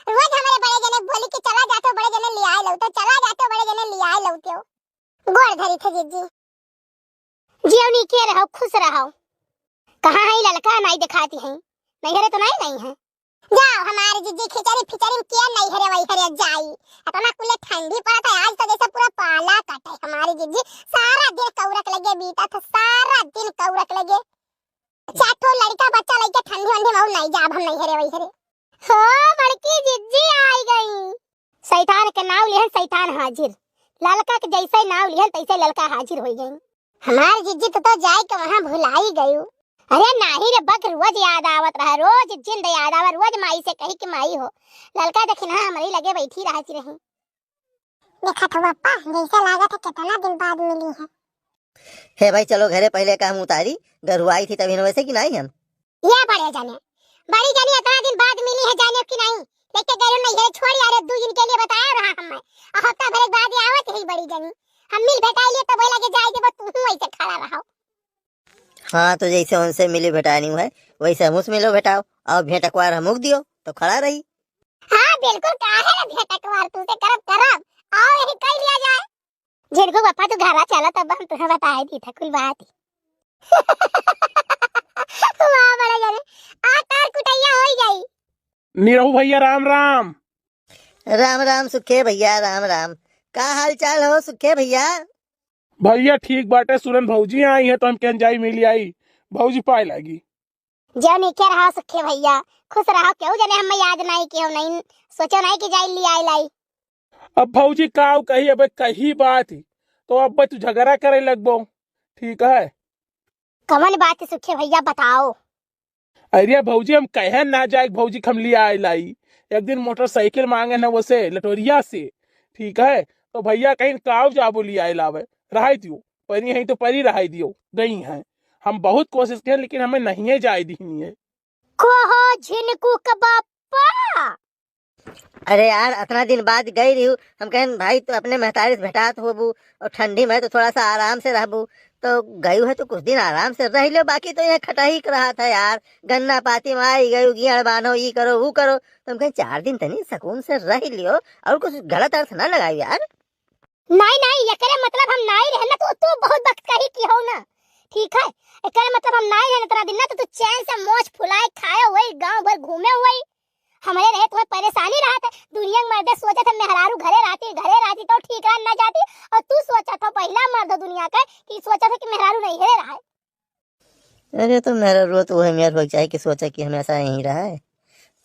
रोज हमारे बड़े जने बोली कि चला जातो बड़े जने ले आए लौटे, चला जातो बड़े जने ले आए लौटे। गोड़ धरी थे जिज्जी। जियो नीके रहो, खुश रहो। कहाँ है ललका, नाई दिखाती है, नैहरे तो नाई, नाई है। जाओ हमारी जिज्जी, खिचड़ी फिचड़ी में किया नहीं हरे वही हरे जाई। इतना कुले ठंडी पड़त है आज तो जैसे पूरा पाला कटे। हमारी जिज्जी सारा दिन कौरक लगे बीता था, सारा दिन कौरक लगे। चार ठो लड़का बच्चा लेके ठंडी वंडी में नहीं जाब हम नहीं हरे वही हरे। हो बड़की जिज्जी आई गई। शैतान के नाव लिहन शैतान हाजिर। ललका के जैसे नाव लिहन तैसे ललका हाजिर हो गई। हमार जिज्जी तो, तो जाए के वहाँ भुलाई गयू। अरे नाही रे बक, रोज याद आवत रहा, रोज जिंद याद आवा, रोज माई से कही कि माई हो, ललका देखी ना हमरी लगे बैठी रहत रही। देखत हो पप्पा, जैसे लागत है कितना दिन बाद मिली है। हे भाई, चलो घरे, पहले का हम उतारी, गरुआई थी तभी न वैसे कि नहीं हम। ये बड़े जने, बड़ी जनी इतना दिन बाद मिली है, जाने कि नहीं? लेके गए नहीं है, छोड़ यार, दो दिन के लिए बताया रहा हम मैं। और हफ्ता भर के बाद ये आवत है बड़ी जनी। हम मिल भेटाई लिए तब वही लगे जाए देबो, तू हूँ ऐसे खड़ा रहो। हाँ, तो जैसे उनसे मिली भेटानी है, वैसे हमसे मिलो भेटाओ, और भेंट अखबार हमको दियो, तो खड़ा रही। हाँ, बिल्कुल, काहे ना भेंट अखबार तुमसे करब, करब। आओ, यही कह लिया जाए। झिनकू पापा, तू घरा चला, तब हम तुम्हें बताए दी था कोई बात ही। वाह, बड़ा जाने। आ तार कुटैया होई जाई। निरहू भैया, राम राम। राम राम सुखे भैया, राम राम। का हाल चाल हो सुखे भैया? भैया, ठीक बाटे। सुनन भौजी आई है, तो हम कहन जाई मिली आई, भौजी पाए लागी। जौन इके रहा सुखे भैया, खुश रहो, केहू जने हमें याद नहीं कियो, नहीं सोचो नहीं कि जाई ली आई लाई। अब भौजी काव कही, अबे कही बात ही, तो अब तू झगड़ा करे लगबो, ठीक है? कवन बात है सुखे भैया, बताओ। अरे भौजी, हम कहे ना जाए, भौजी के हम लिया आए लाई। एक दिन मोटरसाइकिल मांगे न वसे लटोरिया से, ठीक है, तो भैया कहीं काव जाबो लिया आए लावे, रहाई दियो, परी हैं तो परी रहाई दियो, गई हैं। हम बहुत कोशिश किए लेकिन हमें नहीं जाए दीनी है। को हो झिनकू के बापा? अरे यार, अतना दिन बाद गई रही हूँ, हम कहन भाई तो अपने महतारी से भेटात होबू और ठंडी में तो थोड़ा सा आराम से रहबू, तो गई है तो कुछ दिन आराम से रह लियो, बाकी तो यहाँ खटही के रहा था यार, गन्ना पाती में आई गई, गियड़ बांधो, ई करो, वो करो, तो हम कहें चार दिन तनी सुकून से रह लियो और कुछ गलत अर्थ ना लगाओ यार। नहीं, नहीं, एकरे मतलब हम नहीं रहना, तू, तू बहुत वक्त कही की हो ना, ठीक है? एकरे मतलब हम नहीं रहना तेरा दिन ना, तो तू चैन से मोछ फुलाए खाए हुए, गांव भर घूमे हुए, हमरे रहे तुम्हें परेशानी रहत है। दुनिया के मर्दे सोचत है मेहरारू घरे रहती, घरे रहती तो ठीक रह ना जाती, और तू सोचत हो पहला मर्द हो दुनिया का कि सोचत हो कि मेहरारू नहीं घरे रहे। अरे तो मेहरारू तो वही मेहर हो जाए कि सोचे कि हमेशा यहीं रहे।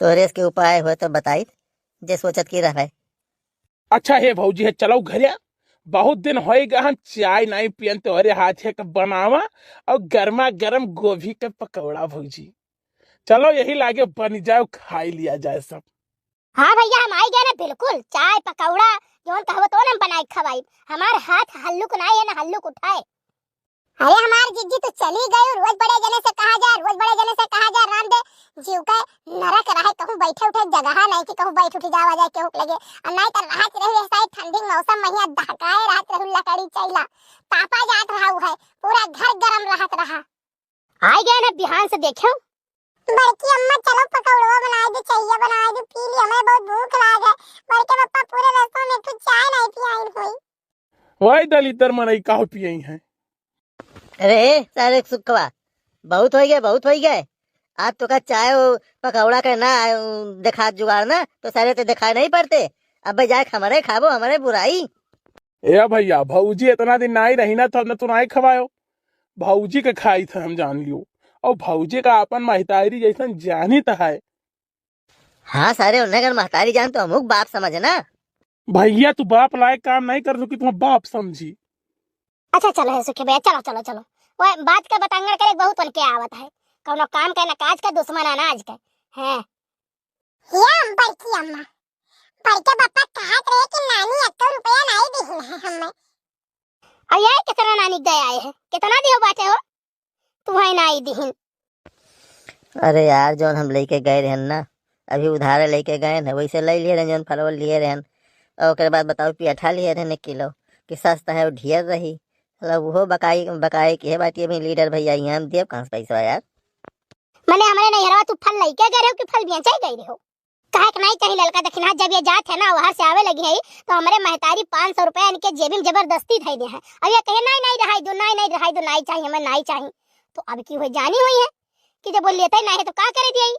तोहरे से के उपाय हो तो बताई, जे सोचत की रहे। अच्छा हे भौजी है, चलो घरे, बहुत दिन होई गए हम चाय नहीं पियन, तोहरे हाथ के बनावा और गर्मा गर्म गोभी के पकौड़ा भौजी। चलो यही लागे बन जाओ, खाई लिया जाए सब। हाँ भैया, हम आई गए ना, बिल्कुल चाय पकौड़ा जौन कहबो तो हम बनाए खवाई। हमार हाथ हल्लुक नहीं है ना हल्लुक उठाए। अरे हमार जिज्जी तू चली गई, रोज बड़े जने से कहा जा, रोज बड़े जने से कहा जा, राम दे जीव के नरक रहे, कहूँ बैठे उठे जगह नहीं कि कहूँ बैठ उठ जावा जाए केहू के लगे, और नहीं तो रात रही ऐसा ही ठंडी मौसम में यहाँ दहकाए रहत रहू लकड़ी चैला, तापा जात रहा है, पूरा घर गरम रहत रहा। आई गए ना बिहान से देखो। बड़की अम्मा चलो पकौड़वा बनाए दे, चैया बनाए दे, पी ली, हमें बहुत भूख लाग है। बड़के पप्पा पूरे रस्तों में एक ठो चाय नहीं पियाइन होई। वाई दलिद्दर मनई काहो पियई हैं? अरे सारे सुखवा, बहुत होई गए, बहुत होई गए। आज तो का चाय और पकौड़ा का ना, अ, देखात जुगाड़ ना, तो सारे तो देखाए नहीं पड़ते। अब जाए हमरे खाबो, हमरे बुराई। ए भैया, भौजी इतना दिन नाई रही ना, तो हमने तो नाई खवायो। भौजी के खाई थे हम जान लियो, और भौजी का अपन महतारी जैसन जानित है। हाँ सारे, उन्हें अगर महतारी जान तो अमुक बाप समझ ना। भैया तू बाप लायक काम नहीं कर सकी, तुम्हें बाप समझी। अच्छा चलो है सुखी भैया, चलो चलो चलो, वो बात का बतंगड़ करे बहुत उनके आवत है, कौनो काम के ना काज का, दुश्मन अनाज के। हैं। ये हम बड़की अम्मा, बड़के पापा कहत रहे कि नानी एक रुपया नहीं दिहिन है हमें। अब ये कितना नानी गए आए हैं, कितना दियो बाटे हो? तुम्हें ना आई दिहिन। अरे यार, जौन हम लेके गए रहन ना, अभी उधारे लेके गए न, वैसे ले लिए रहन, जौन फलवा लिए रहन। और ओकरे बाद बताओ, पियठा लिए रहन एक किलो, कि सस्ता है, वो ढेर रही। मतलब, वो बकाई, बकाई की है बाटी। अभी लीडर भैया यहाँ हम देब कहाँ से पैसा यार? मने हमरे नैहरवा तू फल लेके गए रहो कि फल बेचे गए रहो? काहे के नहीं कहीं ललका दखिना, जब ये जात है ना, वहां से आवे लगी है, तो हमरे महतारी पाँच सौ रुपया इनके जेबी में जबरदस्ती धई दे है। अब ये कहे, "नहीं, नहीं, रहाई दो, नहीं, नहीं, रहाई दो, नहीं चाहिए, हमें नहीं चाहिए।" तो अब की हुई, जानी हुई है कि जब वो लेते ही नहीं है, तो का करे दिए?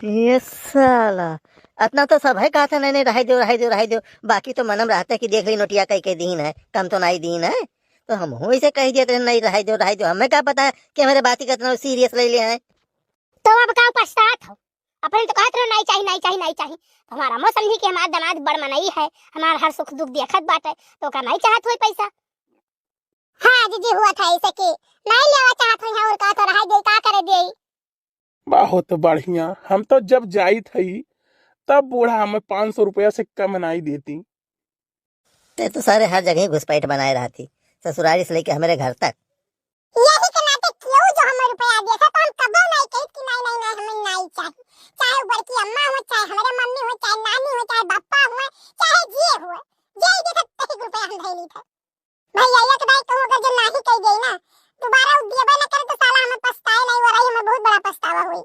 ये साला, अतना तो सब है कहत है, "नहीं, नहीं, रहाई देउ, रहाई देउ, रहाई देउ।" बाकी तो मनम रहत है कि देख ली नोटिया कई कई दीन है, कम तो नाई दीन है। तो हमहू इसे कहि दियत रहे, "नहीं, रहाई देउ, रहाई देउ।" हमें का पता है कि हमरे बाती का इतना serious ले ले हैं। तो अब का पछतात हो? अपने तो कहत रहो, "नाई चाही, नाई चाही, नाई चाही।" हमार अम्मो समझी कि हमार दामाद बड़ मनई है, हमार हर सुख दुख देखत बाटे, तो ओका नाई चाहत होई पैसा। हाँ, जीजी, हुआ था ऐसे कि नाई लेवा चाहत होई, और का तो रहाई देई, का करे देई। बहुत बढ़िया, हम तो जब जाइत हई, तब बूढ़ा हमें पाँच सौ रुपया से कम नाई देती। ते तो सारे हर जगह ही घुसपैठ बनाए रहती, ससुरारी से लेके हमरे घर तक। यही के नाते केहू जो हमें रुपया दिया था, तो हम कबो नाई कहित कि नाई, नाई, नाई, हमें नाई चाही। चाहे वो बड़की अम्मा हो, चाहे हमरे मम्मी हो, चाहे नानी हो, चाहे बप्पा हो, चाहे जे हो, जे ही देखे तही रुपया हम धइली था। भैया, एक दाई कहूँ अगर जो नाही कही गई ना, दोबारा उ दियबे ना करे तो साला हमें पछताए नहीं हो रही, हमें बहुत बड़ा पछतावा हुई।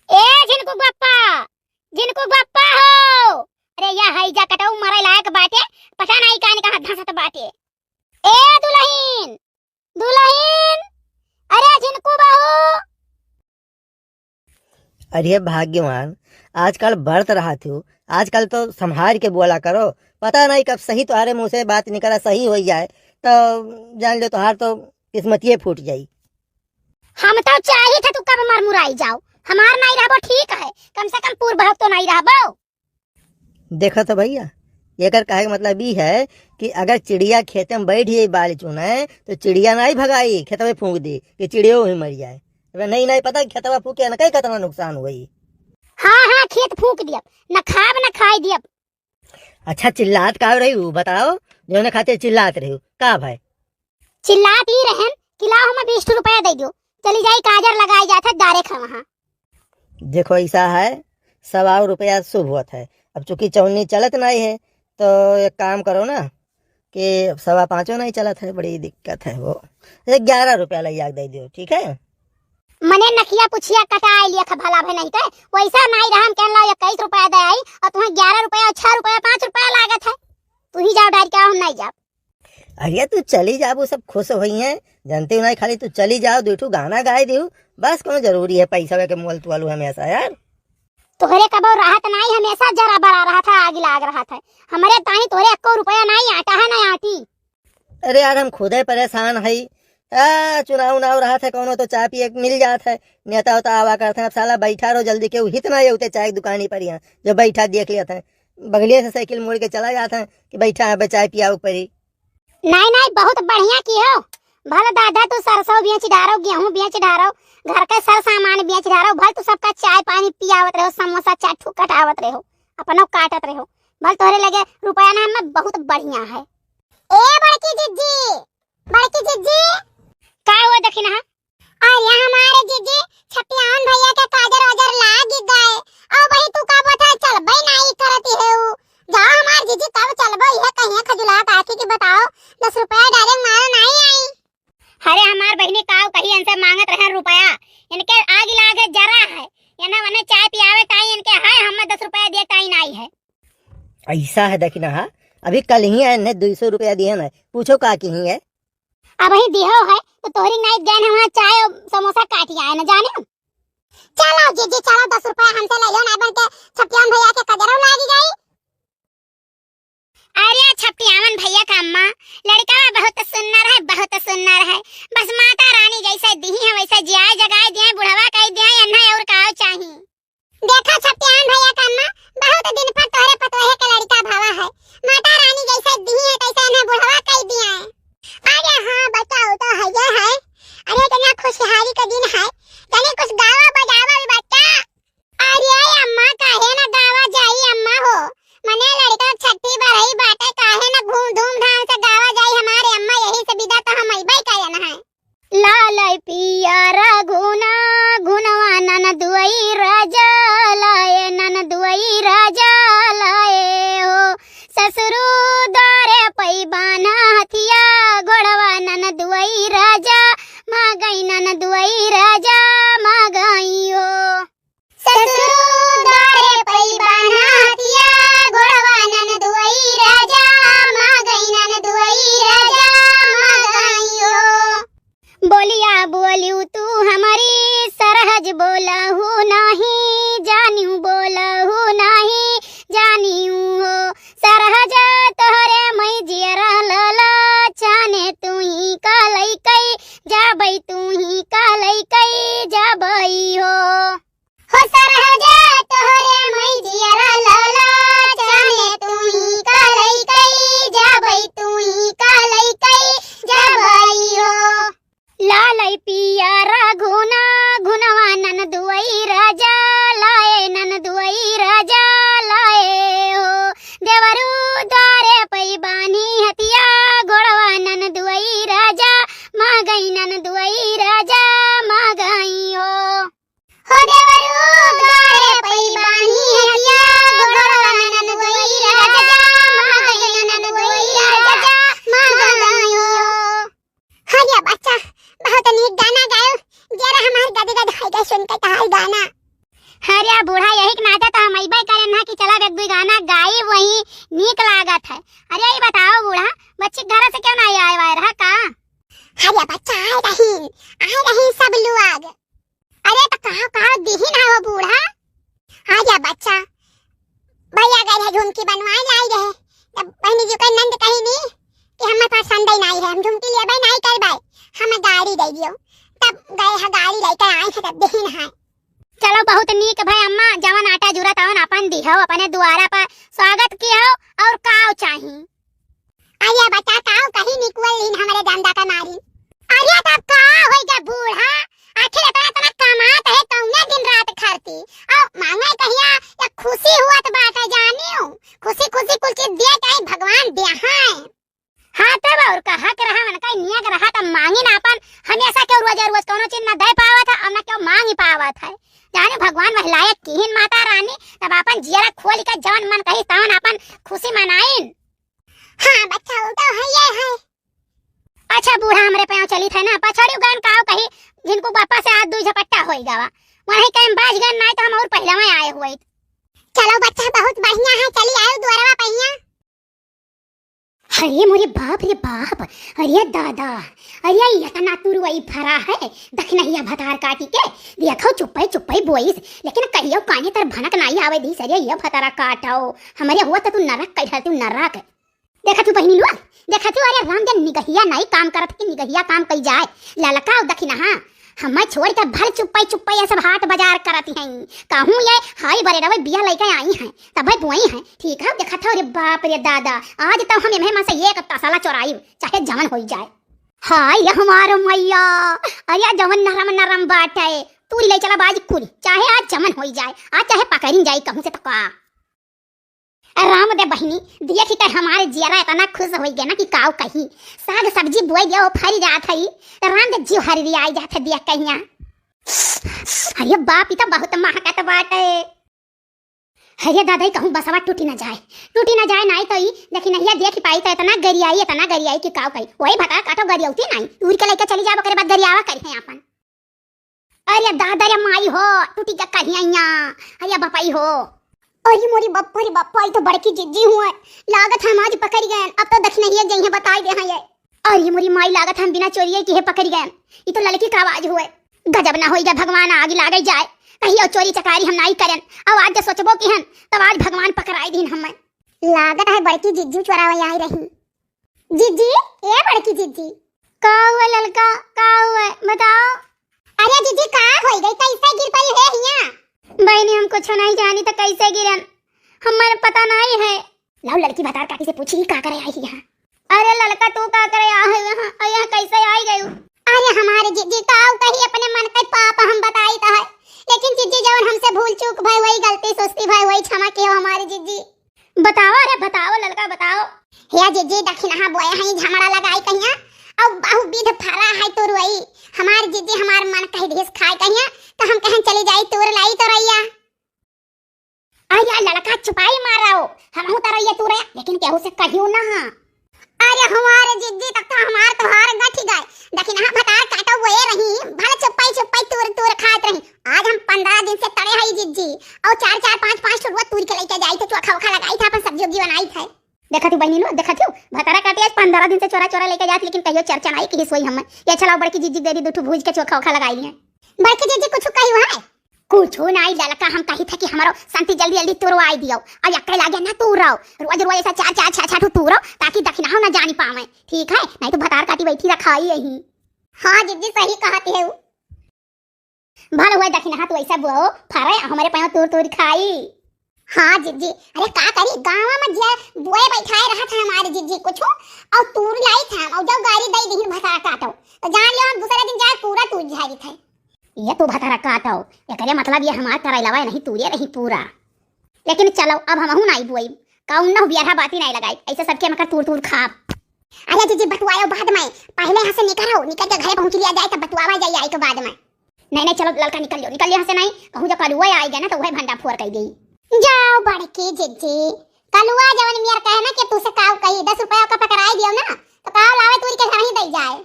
ए झिनकू बप्पा, झिनकू बप्पा हो, अरे या है जा कटऊ मरे लायक बाटे, पता नहीं कान कहाँ धंसत बाटे। ए दुल्हन, दुल्हन, अरे झिनकू बहू। अरे भाग्यवान, आजकल बरत रहत हो, आजकल तो संभार के बोला करो, पता नहीं कब सही तुम्हारे मुँह से बात निकला, सही हो जाए तो जान लो तुम्हार तो किस्मतिये फूट जाई। हम तो चाहित है तू कब मरमुराई जाओ, हमार नहीं रहबो ठीक है, कम से कम पूर्व तो नहीं रहबो। देखो तो भैया, एकर कहे के मतलब ई है कि अगर चिड़िया खेते में बैठ जाई बाल चुने, तो चिड़िया नाई भगाई, खेतवे फूंक दी कि चिड़ियो ही मर जाए। अबे नहीं, नहीं पता खेतवा फूके ना कहीं कितना नुकसान हुई। हाँ, हाँ, खेत फूंक दियब, न खाब न खाई दियब। अच्छा, चिल्लात का रही हूँ, बताओ, जौने खातिर चिल्लात रही हूँ, का भाई? चिल्लात ई रहन कि लाओ हमें बीस ठो रुपया दे दो, चली जाई काजर लगाई जात है डायरेक्ट है वहाँ। देखो, ऐसा है, सवा रुपया शुभ होत है। अब चूंकि चौनी चलत नहीं है, तो एक काम करो ना कि सवा पाँचों नहीं चलत है, बड़ी दिक्कत है वो। एक ग्यारह रुपया ले आके दे दो, ठीक है? मने नकिया पुछिया कटाए लिया था भला भे नहीं के, वैसा नहीं रहा, हम कहन ला इक्कीस रुपया दे आई और तुम्हें ग्यारह रुपया और छह रुपया, पाँच रुपया लागत है। तू ही जाओ डायरेक्ट, हम नहीं जाब। अरे तू चली जाबू, सब खुश होई हैं, जानते हो ना, खाली तू चली जाओ, दू ठू गाना गाए दियो, बस कौन जरूरी है पैसा के मोल तोलू हमेशा यार। तोहरे कबो राहत नाई, हमेशा जरा बड़ा रहत है, आग लाग रहत है। हमरे ताई तोहरे एको रुपया नाई, आटा है ना आटी। अरे यार, हम खुदे परेशान हई। आ, चुनाव उनाव रहत है, कौनो तो चाय पिए के मिल जात है, नेता उता आवा करत हैं। अब साला बैठा रहो जल्दी, केहू हित ना ये उते चाय की दुकानी पर यहाँ, जो बैठा देख लेत हैं, बगलिए से साइकिल मोड़ के चला जात हैं कि बैठा है, बे चाय पियाओ परी। नाई, नाई, बहुत बढ़िया किहो। भल दादा तू सरसों बेच डारो, गेहूं बेच डारो, घर के सर सामान बेच डारो, भल तू सबका चाय पानी पियावत रहो, समोसा चाट कटावत रहो, अपनो काटत रहो। भल तोहरे लगे रुपया ना हमें बहुत बढ़िया है। ए बड़की जिज्जी, बड़की जिज्जी। का हुआ दखिनहा? अरे हमारे जिज्जी, छपियान भैया के काजर वाजर लाग गए। अब वही तू का बता चलबे नाई करती है उ। जाओ हमार जिज्जी, कब चलबो, यह कहिए खजुलात आखी की बताओ, दस रुपया डाले मारो नाई आई। अरे हमार बहिनी काव कही इनसे मांगत रहे रुपया, इनके आग लागे जरा है, ये ना वने चाय पियावे ताई इनके है, हमें दस रुपया दिए ताई नाई है। ऐसा है दखिनहा, अभी कल ही है, इन्हें दो सौ रुपया दिए ना, पूछो का की ही है। अब ही दिहो है, तो तोहरी नाई गैन है वहाँ चाय और समोसा काट आए न जाने। चलो जिज्जी, चलो, दस रुपया हमसे ले लो ना, बन के छपियान भैया के कजरो लागी जाई। अरे छपियावन भैया का अम्मा, लड़का बहुत सुन्नर है, बहुत सुन्नर है। बस माता रानी जैसे दी है वैसे जियाए जगाए दिए, बुढ़वा कह दिए, अन्ना और का चाही। देखा छपियान भैया का अम्मा, बहुत दिन पर तोहरे पतोहे के लड़का भावा है। माता रानी जैसे दी है तैसे इन्हें बुढ़वा कह दिया है। अरे हाँ, बताओ तो है ये है। अरे इतना खुशहाली का दिन है, तने कुछ गावा बजावा भी बच्चा। अरे अम्मा, काहे ना गावा जाई अम्मा हो, मने लड़का छठी बरही बाटे, काहे ना घूम धूमधाम से गावा जाई हमारे अम्मा, यही से विदा तो हम अइबे कयन है। लाल पियर घुना घुनवा नन दुआई राजा लाए, नन दुआई राजा लाए हो। ताकत है। अरे, ई बताओ बूढ़ा, बच्ची घर से क्यों नाहीं आए वाए रहा का? अरे बच्चा, आए रही, आए रही सब लोग। अरे, त कहाँ, कहाँ दिहिन है वो बूढ़ा? अरे बच्चा, भैया गए रहे झुमकी बनवाए लाई रहे, तब बहनी जी के नंद कही नी कि हमें पसंद ही नाहीं है, हम झुमकी लेबे नाहीं करबे, हमें गाड़ी दे दियो। तब गए है, गाड़ी लेके आए हैं, तब दिहिन है। चलो, बहुत नीक भय अम्मा, जवन आटा जुरा तवन अपन दिहो, अपने दुआरा पर स्वागत किहो, और काव चाही? अरे बता, काव कही निकुअल लीन हमरे डंडा का मारी। अरे तब का होई गा बूढ़ा, आखिर इतना, इतना कमात है, कौने दिन रात खरती? और मांगे कहिया, या खुशी हुआ तो बात है जानियो, खुशी खुशी कुल चीज दे चाहे भगवान दे हैं। हाँ, तब और कहा के रहा, मन का नियत रहा, तब मांगिन आपन, हमेशा के रोजे रोज कौनो चीज ना दे पावत है, और ना क्यों मांग ही पावत है। जाने भगवान वह लायक किहिन माता रानी, तब आपन जियरा खोल के जवन मन कही तवन आपन खुशी मनाइन। हाँ बच्चा, वो तो है, ये है। अच्छा बूढ़ा, हमरे पाँव चलित है ना, पछड़ी गन काव कही, जिनको बापा से आज दुई झपट्टा होई गवा, वही कहीं बाज गन, नाहीं तो हम और पहले आए हुए। चलो बच्चा, बहुत बढ़िया है, चली आयो दुआरवा पहिया। अरे मोरे बाप रे बाप, अरे दादा, अरे इतना तुरवई फरा है, दखिनहिया भतार काटी के, देखो चुप्पे चुप्पे बोइस, लेकिन कहियो काने तर भनक नाहीं आवे दीस, अरे ये भतारा काटो, हमरे हुआ तो तू नरक कह डालती, नरक। देखा तू बहिनी लोग, देखा तू, अरे राम जन निगहिया नाहीं काम करत कि निगहिया काम कई जाए, ललका और दखिनहा, हमें छोड़ के भल चुप्पे चुप्पे ये सब हाट बाजार करत हैं। कहूँ ये हाई बरे रवे बिया लेके आई हैं, तब बोई हैं। ठीक है, देखा था, अरे बाप रे दादा, आज तो हम इन्हें में से एक तसला चोराई, चाहे जमन होई जाए। हाय रे हमारो मैया, अरे जवन नरम नरम बाटे, तूरी ले चला बाज कुल, चाहे आज जमन होई जाए, आज चाहे पकड़िन जाए कहूँ से तका। राम दे बहिनी, देखी के हमारे जियरा इतना खुश होई गया ना कि काव कही। साग सब्जी बोए दिया, वो फरी जात है। राम दे जीव हरी आई जात है दिया कहिया। अरे बाप, ई तो बहुत महकत बाटे। अरे दादा, ई कहूँ बसवा टूटी ना जाए, टूटी ना जाए, नाहीं तो ई देखी नहीं देखी पाई तो इतना गरियाई, इतना गरियाई कि काव कही। वही भतार काटो गरियाउती नाहीं, उड़ के लेके चली जाओ, ओकरे बाद गरियावा करी है आपन। अरे दादा रे माई हो, टूटी का कहिया, अरे बपाई हो। अरे मोरी बप्पा रे बप्पा, ई तो बड़की जिज्जी हुए। लागत हम आज पकड़ी गए, अब तो दखिनहिया जइहे बताई दे हैं ये। अरे मोरी माई, लागत हम बिना चोरिये किहे पकड़ी गए, ई तो ललकी का आवाज हुए। गजब ना होई गए भगवान, आग लागे जाए, कहियो चोरी चकारी हम नाहीं करन, अब आज जो सोचबो किहन, तब आज भगवान पकड़ाई दीन हमें। लागत है बड़की जिज्जू चोरावे आई रही। जिज्जी, ए बड़की जिज्जी। का हुआ ललका, का हुआ, बताओ। अरे जिज्जी, का होई गई, कैसे गिर पड़ी है हिया? बहिनी, हम कुछ नहीं जानी तो कैसे गिरन, हमारे पता नहीं है। लाओ लड़की भतार काटी से पूछी, का करे आई यहाँ? अरे ललका, तू का करे आ है यहाँ, और यहाँ कैसे आई गई? अरे हमारे जिज्जी, का कही, अपने मन के पाप हम बताई तो है, लेकिन जिज्जी जवन हमसे भूल चूक भई, वही गलती सुस्ती भई, वही क्षमा कियो हमारे जिज्जी। बताओ, अरे बताओ ललका, बताओ। हे जिज्जी, दखिनहा बोए हैं, झमड़ा लगाई कहिया, अब बहुविध फरा है तुरई। हमार जिज्जी हमार मन कह दिस खाए कहिया, तो हम कहन चली जाई तूर लाई तो रैया। अरे ललका, चुपाई मारो, हमहू तो रैया तूरे, लेकिन केहू से कहियो ना। अरे हमारे जिज्जी, तक तो हमार तोहार गठ गए। दखिनहा भतार काटो बोए रही, भले चुप्पई चुप्पई तूर तूर खात रही। आज हम पन्द्रह दिन से तड़े हई जिज्जी, और चार चार पाँच पाँच ठो रोज तूर के लेके जाई थे, चोखा वोखा लगाई थे, अपन सब्जी उब्जी बनाई थे। देखा थी बहिनी लो, देखा थी, भतारा काटे आज पन्द्रह दिन से चोरा चोरा लेके जात, लेकिन कहियो चर्चा नहीं किहिस होई हमें। ये चलाओ बड़की जिज्जी दे दी दो ठो भूज के चोखा वोखा लगाई लिए। बड़की जिज्जी कुछ कही हुआ है? कुछो नाई ललका, हम कही थे कि हमरो संती जल्दी जल्दी तुरवाई दियो। अब यक्के लागे ना तुरो, रोज रोज ऐसा चार चार छह छह ठो तुरो, ताकि दखिनहा ना जानी पावे, ठीक है? नहीं तो भतार काटी बैठी रखाई यही। हाँ जिज्जी, सही कहत है। भल हुए दखिनहा तू ऐसा बुआओ फरे, हमरे पाँव तूर तूर खाई। हाँ जिज्जी, अरे का करी, गाँव में जे बुए बैठाए रहा था हमारे जिज्जी कुछ, और तूर लाई था, और जब गाड़ी दई दिहिन भतार काटो, तो जान लियो हम दूसरे दिन जाए पूरा तूर झारी थे। ये तो भतारा काटो, एकरे मतलब ये हमार करैलवा नहीं तूरे रही पूरा। लेकिन चलो, अब हमहू नाई बुआई, कौनो बियरहा बाती नाई लगाई, ऐसे सबके मकर तूर तूर खाब। अरे जिज्जी, बतुआयो बाद में, पहले यहाँ से निकलो, निकल के घरे पहुँच लिया जाए, तब बतुआवा जाए आई के बाद में। नहीं नहीं, चलो ललका निकल लियो, निकल लियो यहाँ से, नहीं कहूँ जो कलुआ आई गया ना तो वह भंडा फोर कर गई। जाओ बड़की जिज्जी, कलुआ जवन मियर कहे ना कि तू से काव कही, दस रुपया का पकड़ाई दियो ना, तो काव लावे तूरी के घर ही दई जाए।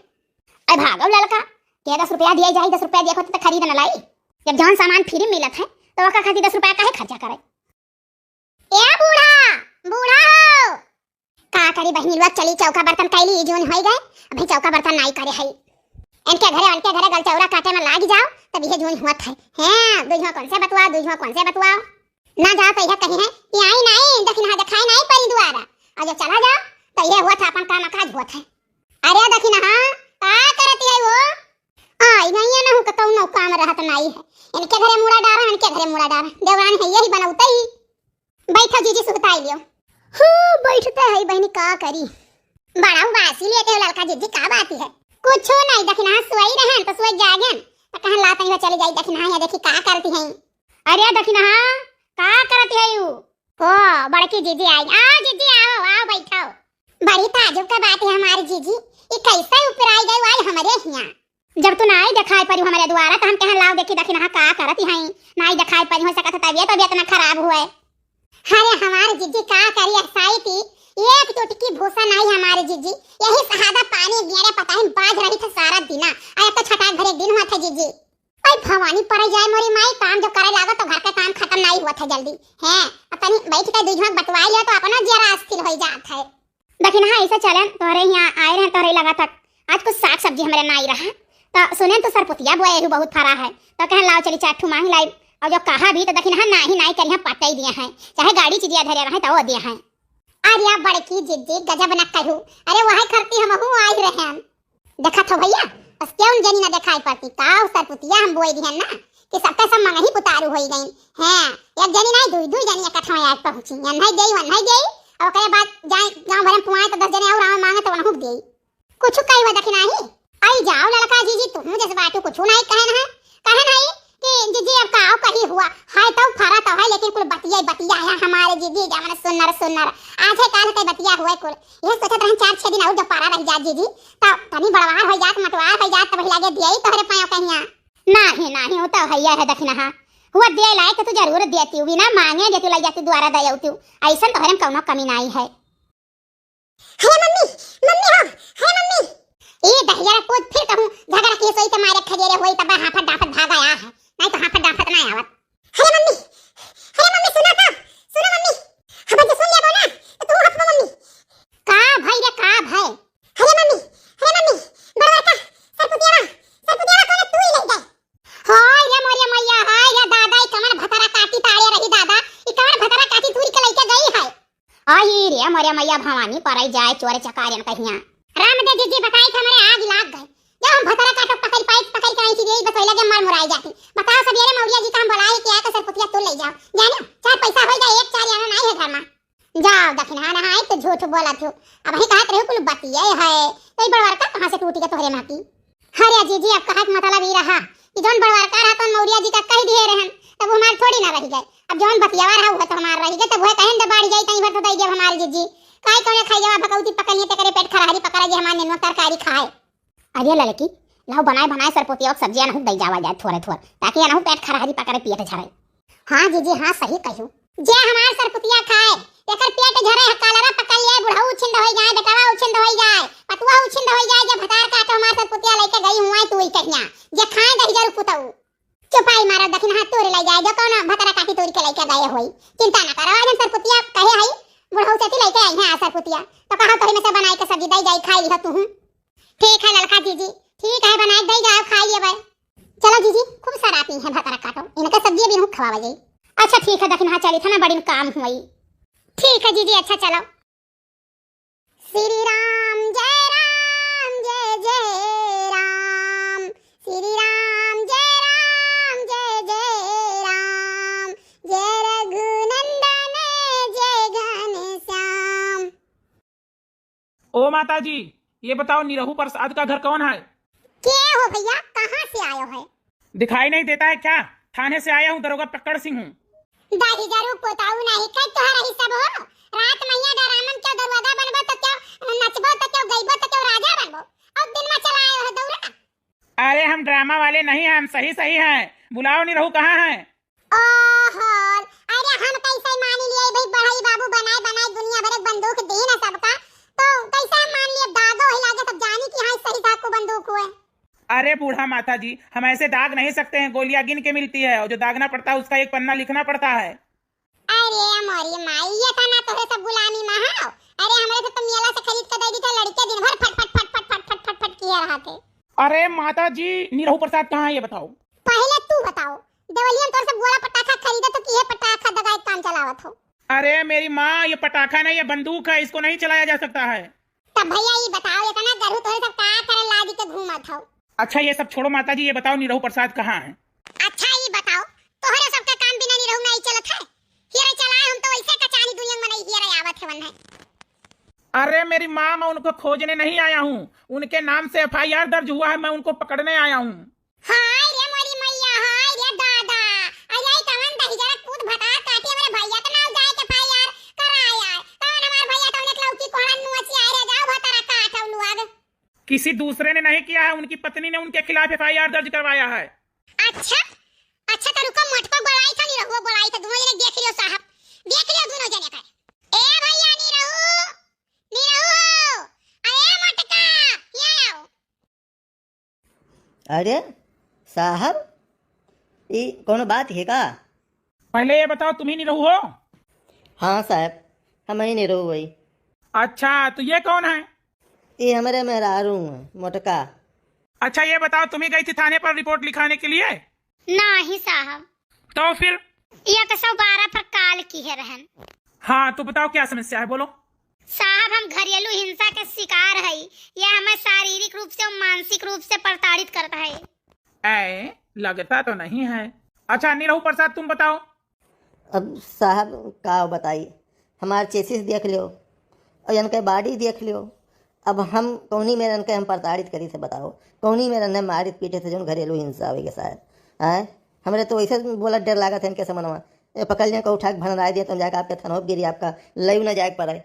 अरे भागो ललका, के दस रुपया दिया जाए, दस रुपया दिया होते तो खरीद न लाई। जब जौन सामान फ्री मिलत है, तो ओका खातिर दस रुपया काहे खर्चा करे? ए बूढ़ा, बूढ़ा हो, करी बहिनी लोग, चली चौका बर्तन कैली, ई जून होई गए, अभी चौका बर्तन नाई करे है। इनके घरे, उनके घरे गलचौरा काटे में लाग जाओ, तब ये जून हुआ था। हाँ, दुझवा कौन से बतुआ, दुझवा कौन से बतुआ। ना जाओ तो यह कही है कि आई नाई, दखिनहा देखाई नाई परी दुआरा। और जब चला जाओ तो यह हुआ था अपन काम काज हुआ था। अरे दखिनहा, का करती है वो? आई नहीं है ना, कतौ नौ काम रहत नाई है। इनके घरे मुड़ा डारा, इनके घरे मुड़ा डारा। देवरानी है यही बनौते ही। बैठो जीजी, सुताई लियो। हू, बैठते है बहनी, का करी? बड़ा उबासी लेते हो ललका जीजी, का बात है? कुछो नहीं, दखिनहा सोई रहन तो सोई जागन, तो कहन ला तनी चली जाई दखिनहा, यहाँ देखी का करती हैं। अरे दखिनहा, का करती है यू? ओ, बड़की जीजी आई। आओ जीजी, आओ, आओ, बैठो। बड़ी ताजुब का बात है हमारी जीजी, ये कैसे ऊपर आई गई आज हमारे यहाँ? जब तू नाई देखाई परी हमारे दुआरा, तो हम कहन लाओ देखी दखिनहा का करती हैं। नाई देखाई परी, हो सकत है तबियत, तबियत ना खराब हुए। अरे हमारे जीजी का करी, असाई थी, एक चुटकी भूसा नाई हमारे जीजी, यही सहादा पानी गिरे पता ही बाज रही था सारा दिना। अरे तो छटाक भरे दिन हुआ था जीजी। आई भवानी परे जाए मोरी माई, काम जो करे लागो तो घर के काम खत्म नाई हुआ था जल्दी। हैं, अब तनी बैठ के दुझवा बतवाई लियो तो अपना जियरा अस्थिर होई जात है। दखिनहा ऐसे चलन तोहरे यहाँ आए रहे, तोहरे लगा तक आज कुछ साग सब्जी हमरे नाई रहा, तो सुने तो सरपुतिया बोए हु बहुत फरा है, तो कहन लाओ चली चार ठू मांग लाई। और जो कहा भी तो दखिनहा नाही नाही करिया पटाई दिए हैं, चाहे गाड़ी चीजिया धरे रहे तो वो दिए हैं। अरे बड़की जिज्जी गजब न कहू, अरे वह करती हम हूँ आई रहे हैं। देखत हो भैया, बस क्यों जनी ना देखाई पड़ती, का उ सरपुतिया हम बोई दिहन ना, कि सबका सब मंगही पुतारू होई गई। हैं, एक जनी नहीं, दुई दुई जनी इकट्ठा आके पहुंची, एन्हई देई, ओन्हई देई, और ओकरे बाद जाए गांव भर में पुआए तो दस जने और आवे मांगे तो उनहू के देई। कुछ कही हुआ देखी नाही। आई जाओ ललका जीजी, तुहू जस बाटू कुछ नहीं कहन है, कहन है कि जीजी अब का कही हुआ, है तो फरा तो है, लेकिन कुल बतिया ही बतिया है हमारे जीजी, जवन सुनर सुनर, आज है काल के बतिया हुए कुल। यह सोचत रहन चार छह दिन और जब पारा रह जात जीजी, तब तनी बड़वार हो जात, मटवार हो जात, तब लागे दिया ही तोहरे पायो कहिया। नाही, नाही, वो तो है, है दखिनहा। हुआ दिए लायक तो तू जरूर देती, बिना मांगे जे तू लई जाती, द्वारा दे आती। ऐसन तोहरे में कौनो कमी नाही है। हे मम्मी, मम्मी हो, हे मम्मी। ए दहिया पूत, फिर कहूँ झगड़ा के सोई त मारे खजेरे होई तब हाफत डाफत भाग आया है, नहीं तो हाफत डाफत ना आवत। अरे मम्मी, अरे मम्मी सुनो तो, सुनो मम्मी। अब जो सुन लिया बोला, तो तू हंस मम्मी। का भाई रे, का भाई? अरे मम्मी, अरे मम्मी, बड़वा का सरपुतिया, सरपुतिया को तू ही ले गए। हाय रे मोरे मैया, हाय रे दादा, ई कवन भतरा काटी ताड़े रही दादा, ई कवन भतरा काटी तूरी के लइके गई है। आई रे मोरे मैया भवानी, पराई जाए चोर चकारियन कहिया। राम दे जीजी बताई कि हमरे आग लाग गए। जब हम भतरा काटो पकड़ पाई, पकड़ के आई थी, यही बतौला के मर मुराई जाती। बताओ सवेरे मौर्या जी का हम बुलाए कि आके सरपुतिया तू ले जाओ। जानो, चार पैसा हो जाए, एक चार आना नहीं है घर में। जाओ दखिनहा, नहाई तो झूठ बोलत हो। अब ही कहत रहे कुल बतिये है, तो ई बड़वार का कहाँ से टूटी के तोहरे माँ की? अरे जीजी, अब कहत मतलब ई रहा कि जौन बड़वार का रहा तौन मौर्या जी का कह दिए रहन, तब हमार थोड़ी ना रह गए। अब जौन बतियावा रहा वो तो हमार रह गए, तब वो कहन दे बाढ़ जाई तई भर तो दई देब हमार जीजी। काई कौने खाई जावा भकौती पकड़िए ते करे पेट खराहरी पकड़ा जे हमार नेनुआ तरकारी खाए। अरे ललकी, लाओ बनाए बनाए सरपोतिया के सब्जी अनहु दई जावा जाए थोड़े थोड़, ताकि अनहु पेट खराहरी पकड़े पेट झरे। हाँ जीजी, हाँ सही कहू। जे हमार सरपुतिया खाए, एकर पेट झरे है, कालरा पकड़ लिए, बुढ़ऊ उछिंद होई जाए, बेटवा उछिंद होई जाए, पतुआ उछिंद होई जाए, जे भतार काटे हमार सरपुतिया लइके गई हुआ तू ही कहिया, जे खाए दही जरू पुतऊ। चुपाई मारो दखिनहा तोरे लई जाए, जो कौनो भतरा काटी तोरी के लइके गए होई। चिंता ना करो, आज हम सरपुतिया कहे हई, बुढ़ऊ से लइके आई हैं आज सरपुतिया, तो कहो तोही में से बनाई के सब्जी दई जाई, खाई लिहो तू। ठीक है ललका जीजी, ठीक है, बनाए दई जाओ, खाई लेबै। चलो जीजी, खूब सराती है भतरा काटो, इनका सब्जी भी खूब खवावा जाई। अच्छा ठीक है, दखिनहा चली था ना, बड़ी काम हुई। ठीक है जीजी, अच्छा चलो। श्री राम जय राम जय जय राम, श्री राम जय राम जय जय राम, जय रघुनंदन जय घनश्याम। ओ माता जी, ये बताओ, निरहू प्रसाद का घर कौन है? के हो भैया, कहाँ से आयो है? दिखाई नहीं देता है क्या? थाने से आया हूँ, दरोगा पकड़ सिंह हूँ। दाही जरू पोताऊ नहीं, कई तोहरा ही सब हो। रात मैया डरामन क्यों दरवाजा बनबो तो क्यों नचबो तो क्यों गईबो तो क्यों राजा बनबो? और दिन में चला आयो है दौरा। अरे हम ड्रामा वाले नहीं हैं, हम सही सही हैं। बुलाओ निरहू कहाँ हैं? ओहो, अरे हम कैसे मान लिए भाई, बड़ई बाबू बनाए बनाए दुनिया भर एक बंदूक दीन सबका, तो कैसे हम मान लिए? दागो ही लागे सब जानी कि हाँ सही साहब को बंदूक हुए। अरे बूढ़ा माता जी, हम ऐसे दाग नहीं सकते हैं, गोलियां गिन के मिलती है और जो दागना पड़ता है उसका एक पन्ना लिखना पड़ता है। अरे मोरी माई, ये था ना तोहरे सब गुलामी में हो, अरे हमरे सब तो मेला से खरीद के दे दी थे, लड़के दिन भर फट फट फट फट फट फट फट फट किए रहा थे। अरे माता जी, निरहू प्रसाद कहाँ है ये बताओ। पहले तू बताओ, देवलिया में तोर सब गोला पटाखा खरीदे तो किहे पटाखा दगाए काम चलावत हो। अरे मेरी माँ, ये पटाखा नहीं, ये बंदूक है, इसको नहीं चलाया जा सकता है। तब भैया ये बताओ, इतना गरहू तोरे सब का करे लादी के घूमत हो? अच्छा ये सब छोड़ो माता जी, ये बताओ निरहू प्रसाद कहाँ है? अच्छा ये बताओ, तोहरे सबके काम बिना निरहू नहीं चलत है? हियरे चलाए हम तो ऐसे कचानी दुनिया में नहीं हियरे आवत है वन्ने। अरे मेरी माँ, मैं उनको खोजने नहीं आया हूँ, उनके नाम से एफ आई आर दर्ज हुआ है, मैं उनको पकड़ने आया हूँ। हाय रे मोरी मैया, हाय रे दादा, अरे ई कवन दहिजरा पूत भतार काटी हमरे भैया के नाम जाए के एफ आई आर कराए आए। कवन हमार भैया कवन एक लौकी कोहड़ा नोची आए रे, जाओ भतारा काट हम लोग। किसी दूसरे ने नहीं किया है, उनकी पत्नी ने उनके खिलाफ एफ आई आर दर्ज करवाया है। अच्छा, अच्छा तो रुको, मटको बोलाई था, निरहुआ बोलाई था, दोनों जने देख लियो साहब, देख लियो दोनों जने का। ए भैया निरहू, निरहू, अरे मटका, ये आओ। अरे साहब, ई कौनो बात है का? पहले ये बताओ, तुम ही निरहू हो? हाँ साहब, हम ही निरहू हई। अच्छा, तो ये कौन है? ये हमरे मेहरारू हैं, मोटका। अच्छा, ये बताओ, तुम ही गई थी थाने पर रिपोर्ट लिखाने के लिए? नाही साहब। तो फिर? एक सौ बारह पर कॉल किहे रहन। हाँ, तो बताओ क्या समस्या है, बोलो। साहब, हम घरेलू हिंसा के शिकार हई। ये हमें शारीरिक रूप से और मानसिक रूप से प्रताड़ित करता है। ऐ, लगता तो नहीं है। अच्छा निरहू प्रसाद, तुम बताओ। अब साहब का बताई, हमार चेसिस देख लियो और इनके बॉडी देख लियो। अब हम कौनी में इनके हम प्रताड़ित करी थे बताओ, कौनी में इन्हें मारित पीटे थे जौन घरेलू हिंसा होई के साहब। आए, हमरे तो वैसे बोला डर लागत है इनके समनवा। ए, पकड़ लिया को उठा के भनराए दिया, तुम जाके आपके थनोप गिरी, आपका लयू ना जाए के पड़े।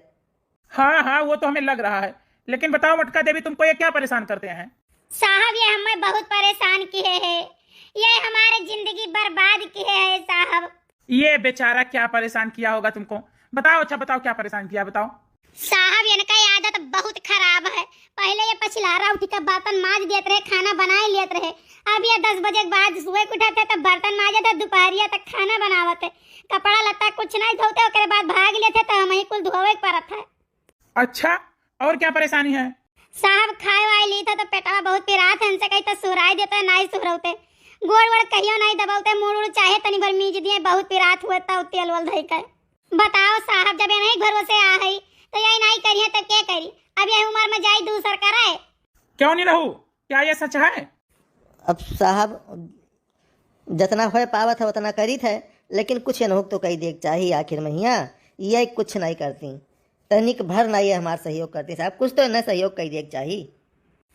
हाँ हाँ, वो तो हमें लग रहा है, लेकिन बताओ मटका देवी, तुमको ये क्या परेशान करते हैं? साहब, ये हमें बहुत परेशान किए है, ये हमारे जिंदगी बर्बाद किए है साहब। ये बेचारा क्या परेशान किया होगा तुमको? बताओ, अच्छा बताओ क्या परेशान किया, बताओ। साहब, इनका आदत बहुत खराब है। पहले ये पछिलारा उठ के बर्तन माज देत रहे, खाना बनाए लेत रहे। अब ये दस बजे के बाद सुबह के उठत है तो बर्तन माजत है, दोपहरिया तक खाना बनावत है, कपड़ा लत्ता कुछ नहीं धोते, ओकरे बाद भाग लेत है तो हम ही कुल धोवे के पड़त है। अच्छा, और क्या परेशानी है? साहब, खाए वाए ली था तो पेटवा बहुत पिरात है, इनसे कही तो सुहराई देते, नहीं सुहरौते, गोड़ वोड़ कहियो नहीं दबौते, मुड़ उड़ चाहे तनी भर मीज दिए, बहुत पिरात हुए तो तेल वोल धई के। बताओ साहब, जब ये नहीं भरोसे आ है तो यही नहीं करिए तो के करी? अब यही उम्र में जाई दूसर करे। क्यों निरहू, क्या ये सच है? अब साहब, जितना होए पावत है उतना करीत है, लेकिन कुछ एनहू के तो कही देख चाही आखिर में हियाँ, ये कुछ नहीं करती, तनिक भर ना ये हमार सहयोग करती साहब, कुछ तो इन्हें सहयोग कही देख चाही।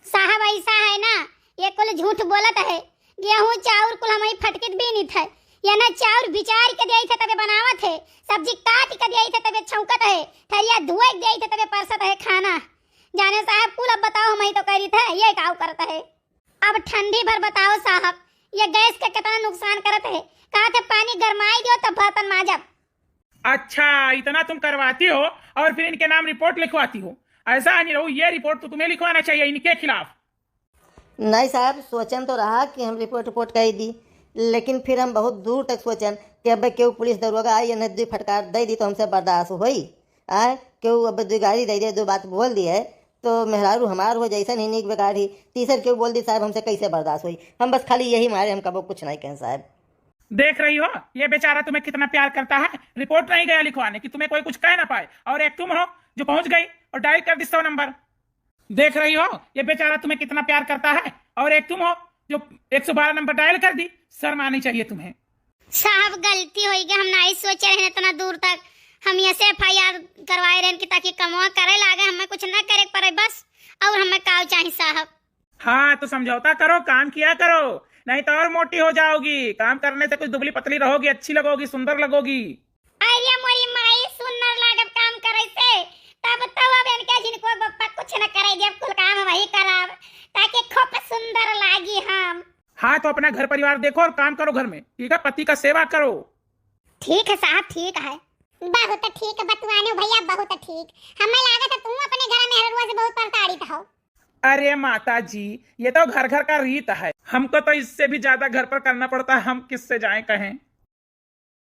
साहब ऐसा है ना, ये कुल झूठ बोलत है, गेहूं चाउर कुल हम ही फटकित बीनित है, ये ना चाउर बिचार के दिया थे तबे बनावत है, सब्जी काट के दिया थे तबे छौंकत है, थरिया धोए के दिया थे तबे परसत है खाना। जाने साहब कुल अब बताओ हम ही तो करीत है, ये काव करत है। अब ठंडी भर बताओ साहब, ये गैस के कितना नुकसान करत है। कहा थे पानी गरमाई दियो तब बर्तन माजब। अच्छा, इतना तुम करवाती हो और फिर इनके नाम रिपोर्ट लिखवाती हो। ऐसा है निरहू, ये रिपोर्ट तो तुम्हें लिखवाना चाहिए इनके खिलाफ। नहीं साहब, सोचन तो रहा कि हम रिपोर्ट रिपोर्ट कर दी, लेकिन फिर हम बहुत दूर तक सोचन कि अब केहू पुलिस दरोगा आई, इन्हें दो फटकार दे दी तो हमसे बर्दाश्त होई। आए, केहू अब दो गाली दे दे, दो बात बोल दिए, तो मेहरारू हमार हो जैसन ही नीक बेकार ही, तीसर केहू बोल दी साहब, हमसे कैसे बर्दाश्त होई? हम बस खाली यही मारे हम कबो कुछ नहीं कहें साहब। देख रही हो, ये बेचारा तुम्हें कितना प्यार करता है, रिपोर्ट नहीं गया लिखवाने कि तुम्हें कोई कुछ कह ना पाए, और एक तुम हो जो पहुंच गई और डायल कर दी सौ नंबर। देख रही हो, ये बेचारा तुम्हें कितना प्यार करता है, और एक तुम हो जो एक सौ बारह नंबर डायल कर दी। शर्म आनी चाहिए तुम्हें। साहब, गलती होई गई, हम नहीं सोचे रहे इतना दूर तक। हम ऐसे एफ आई आर करवाए रहे कि ताकि कमवा करे लागे, हमें कुछ ना करे पड़े बस। और हमें काव चाही साहब? हाँ, तो समझौता करो, काम किया करो, नहीं तो और मोटी हो जाओगी। काम करने से कुछ दुबली पतली रहोगी, अच्छी लगोगी, सुंदर लगोगी। अरे मोरी माई, सुंदर लागब काम करे से, तब तो अब इनके जिनको बप्पा कुछ न करे देब, कुल काम वही करब, ताकि खूब सुंदर लागी हम। हाँ, तो अपना घर परिवार देखो और काम करो घर में, ठीक है? पति का सेवा करो। ठीक है साहब, ठीक है। बहुत ठीक बतुआने हो भैया, बहुत ठीक। हमें लागत है तू अपने घर में हरुआ से बहुत प्रताड़ित हो। अरे माता जी, ये तो घर घर का रीत है, हमको तो इससे भी ज्यादा घर पर करना पड़ता है, हम किससे जाएं कहें।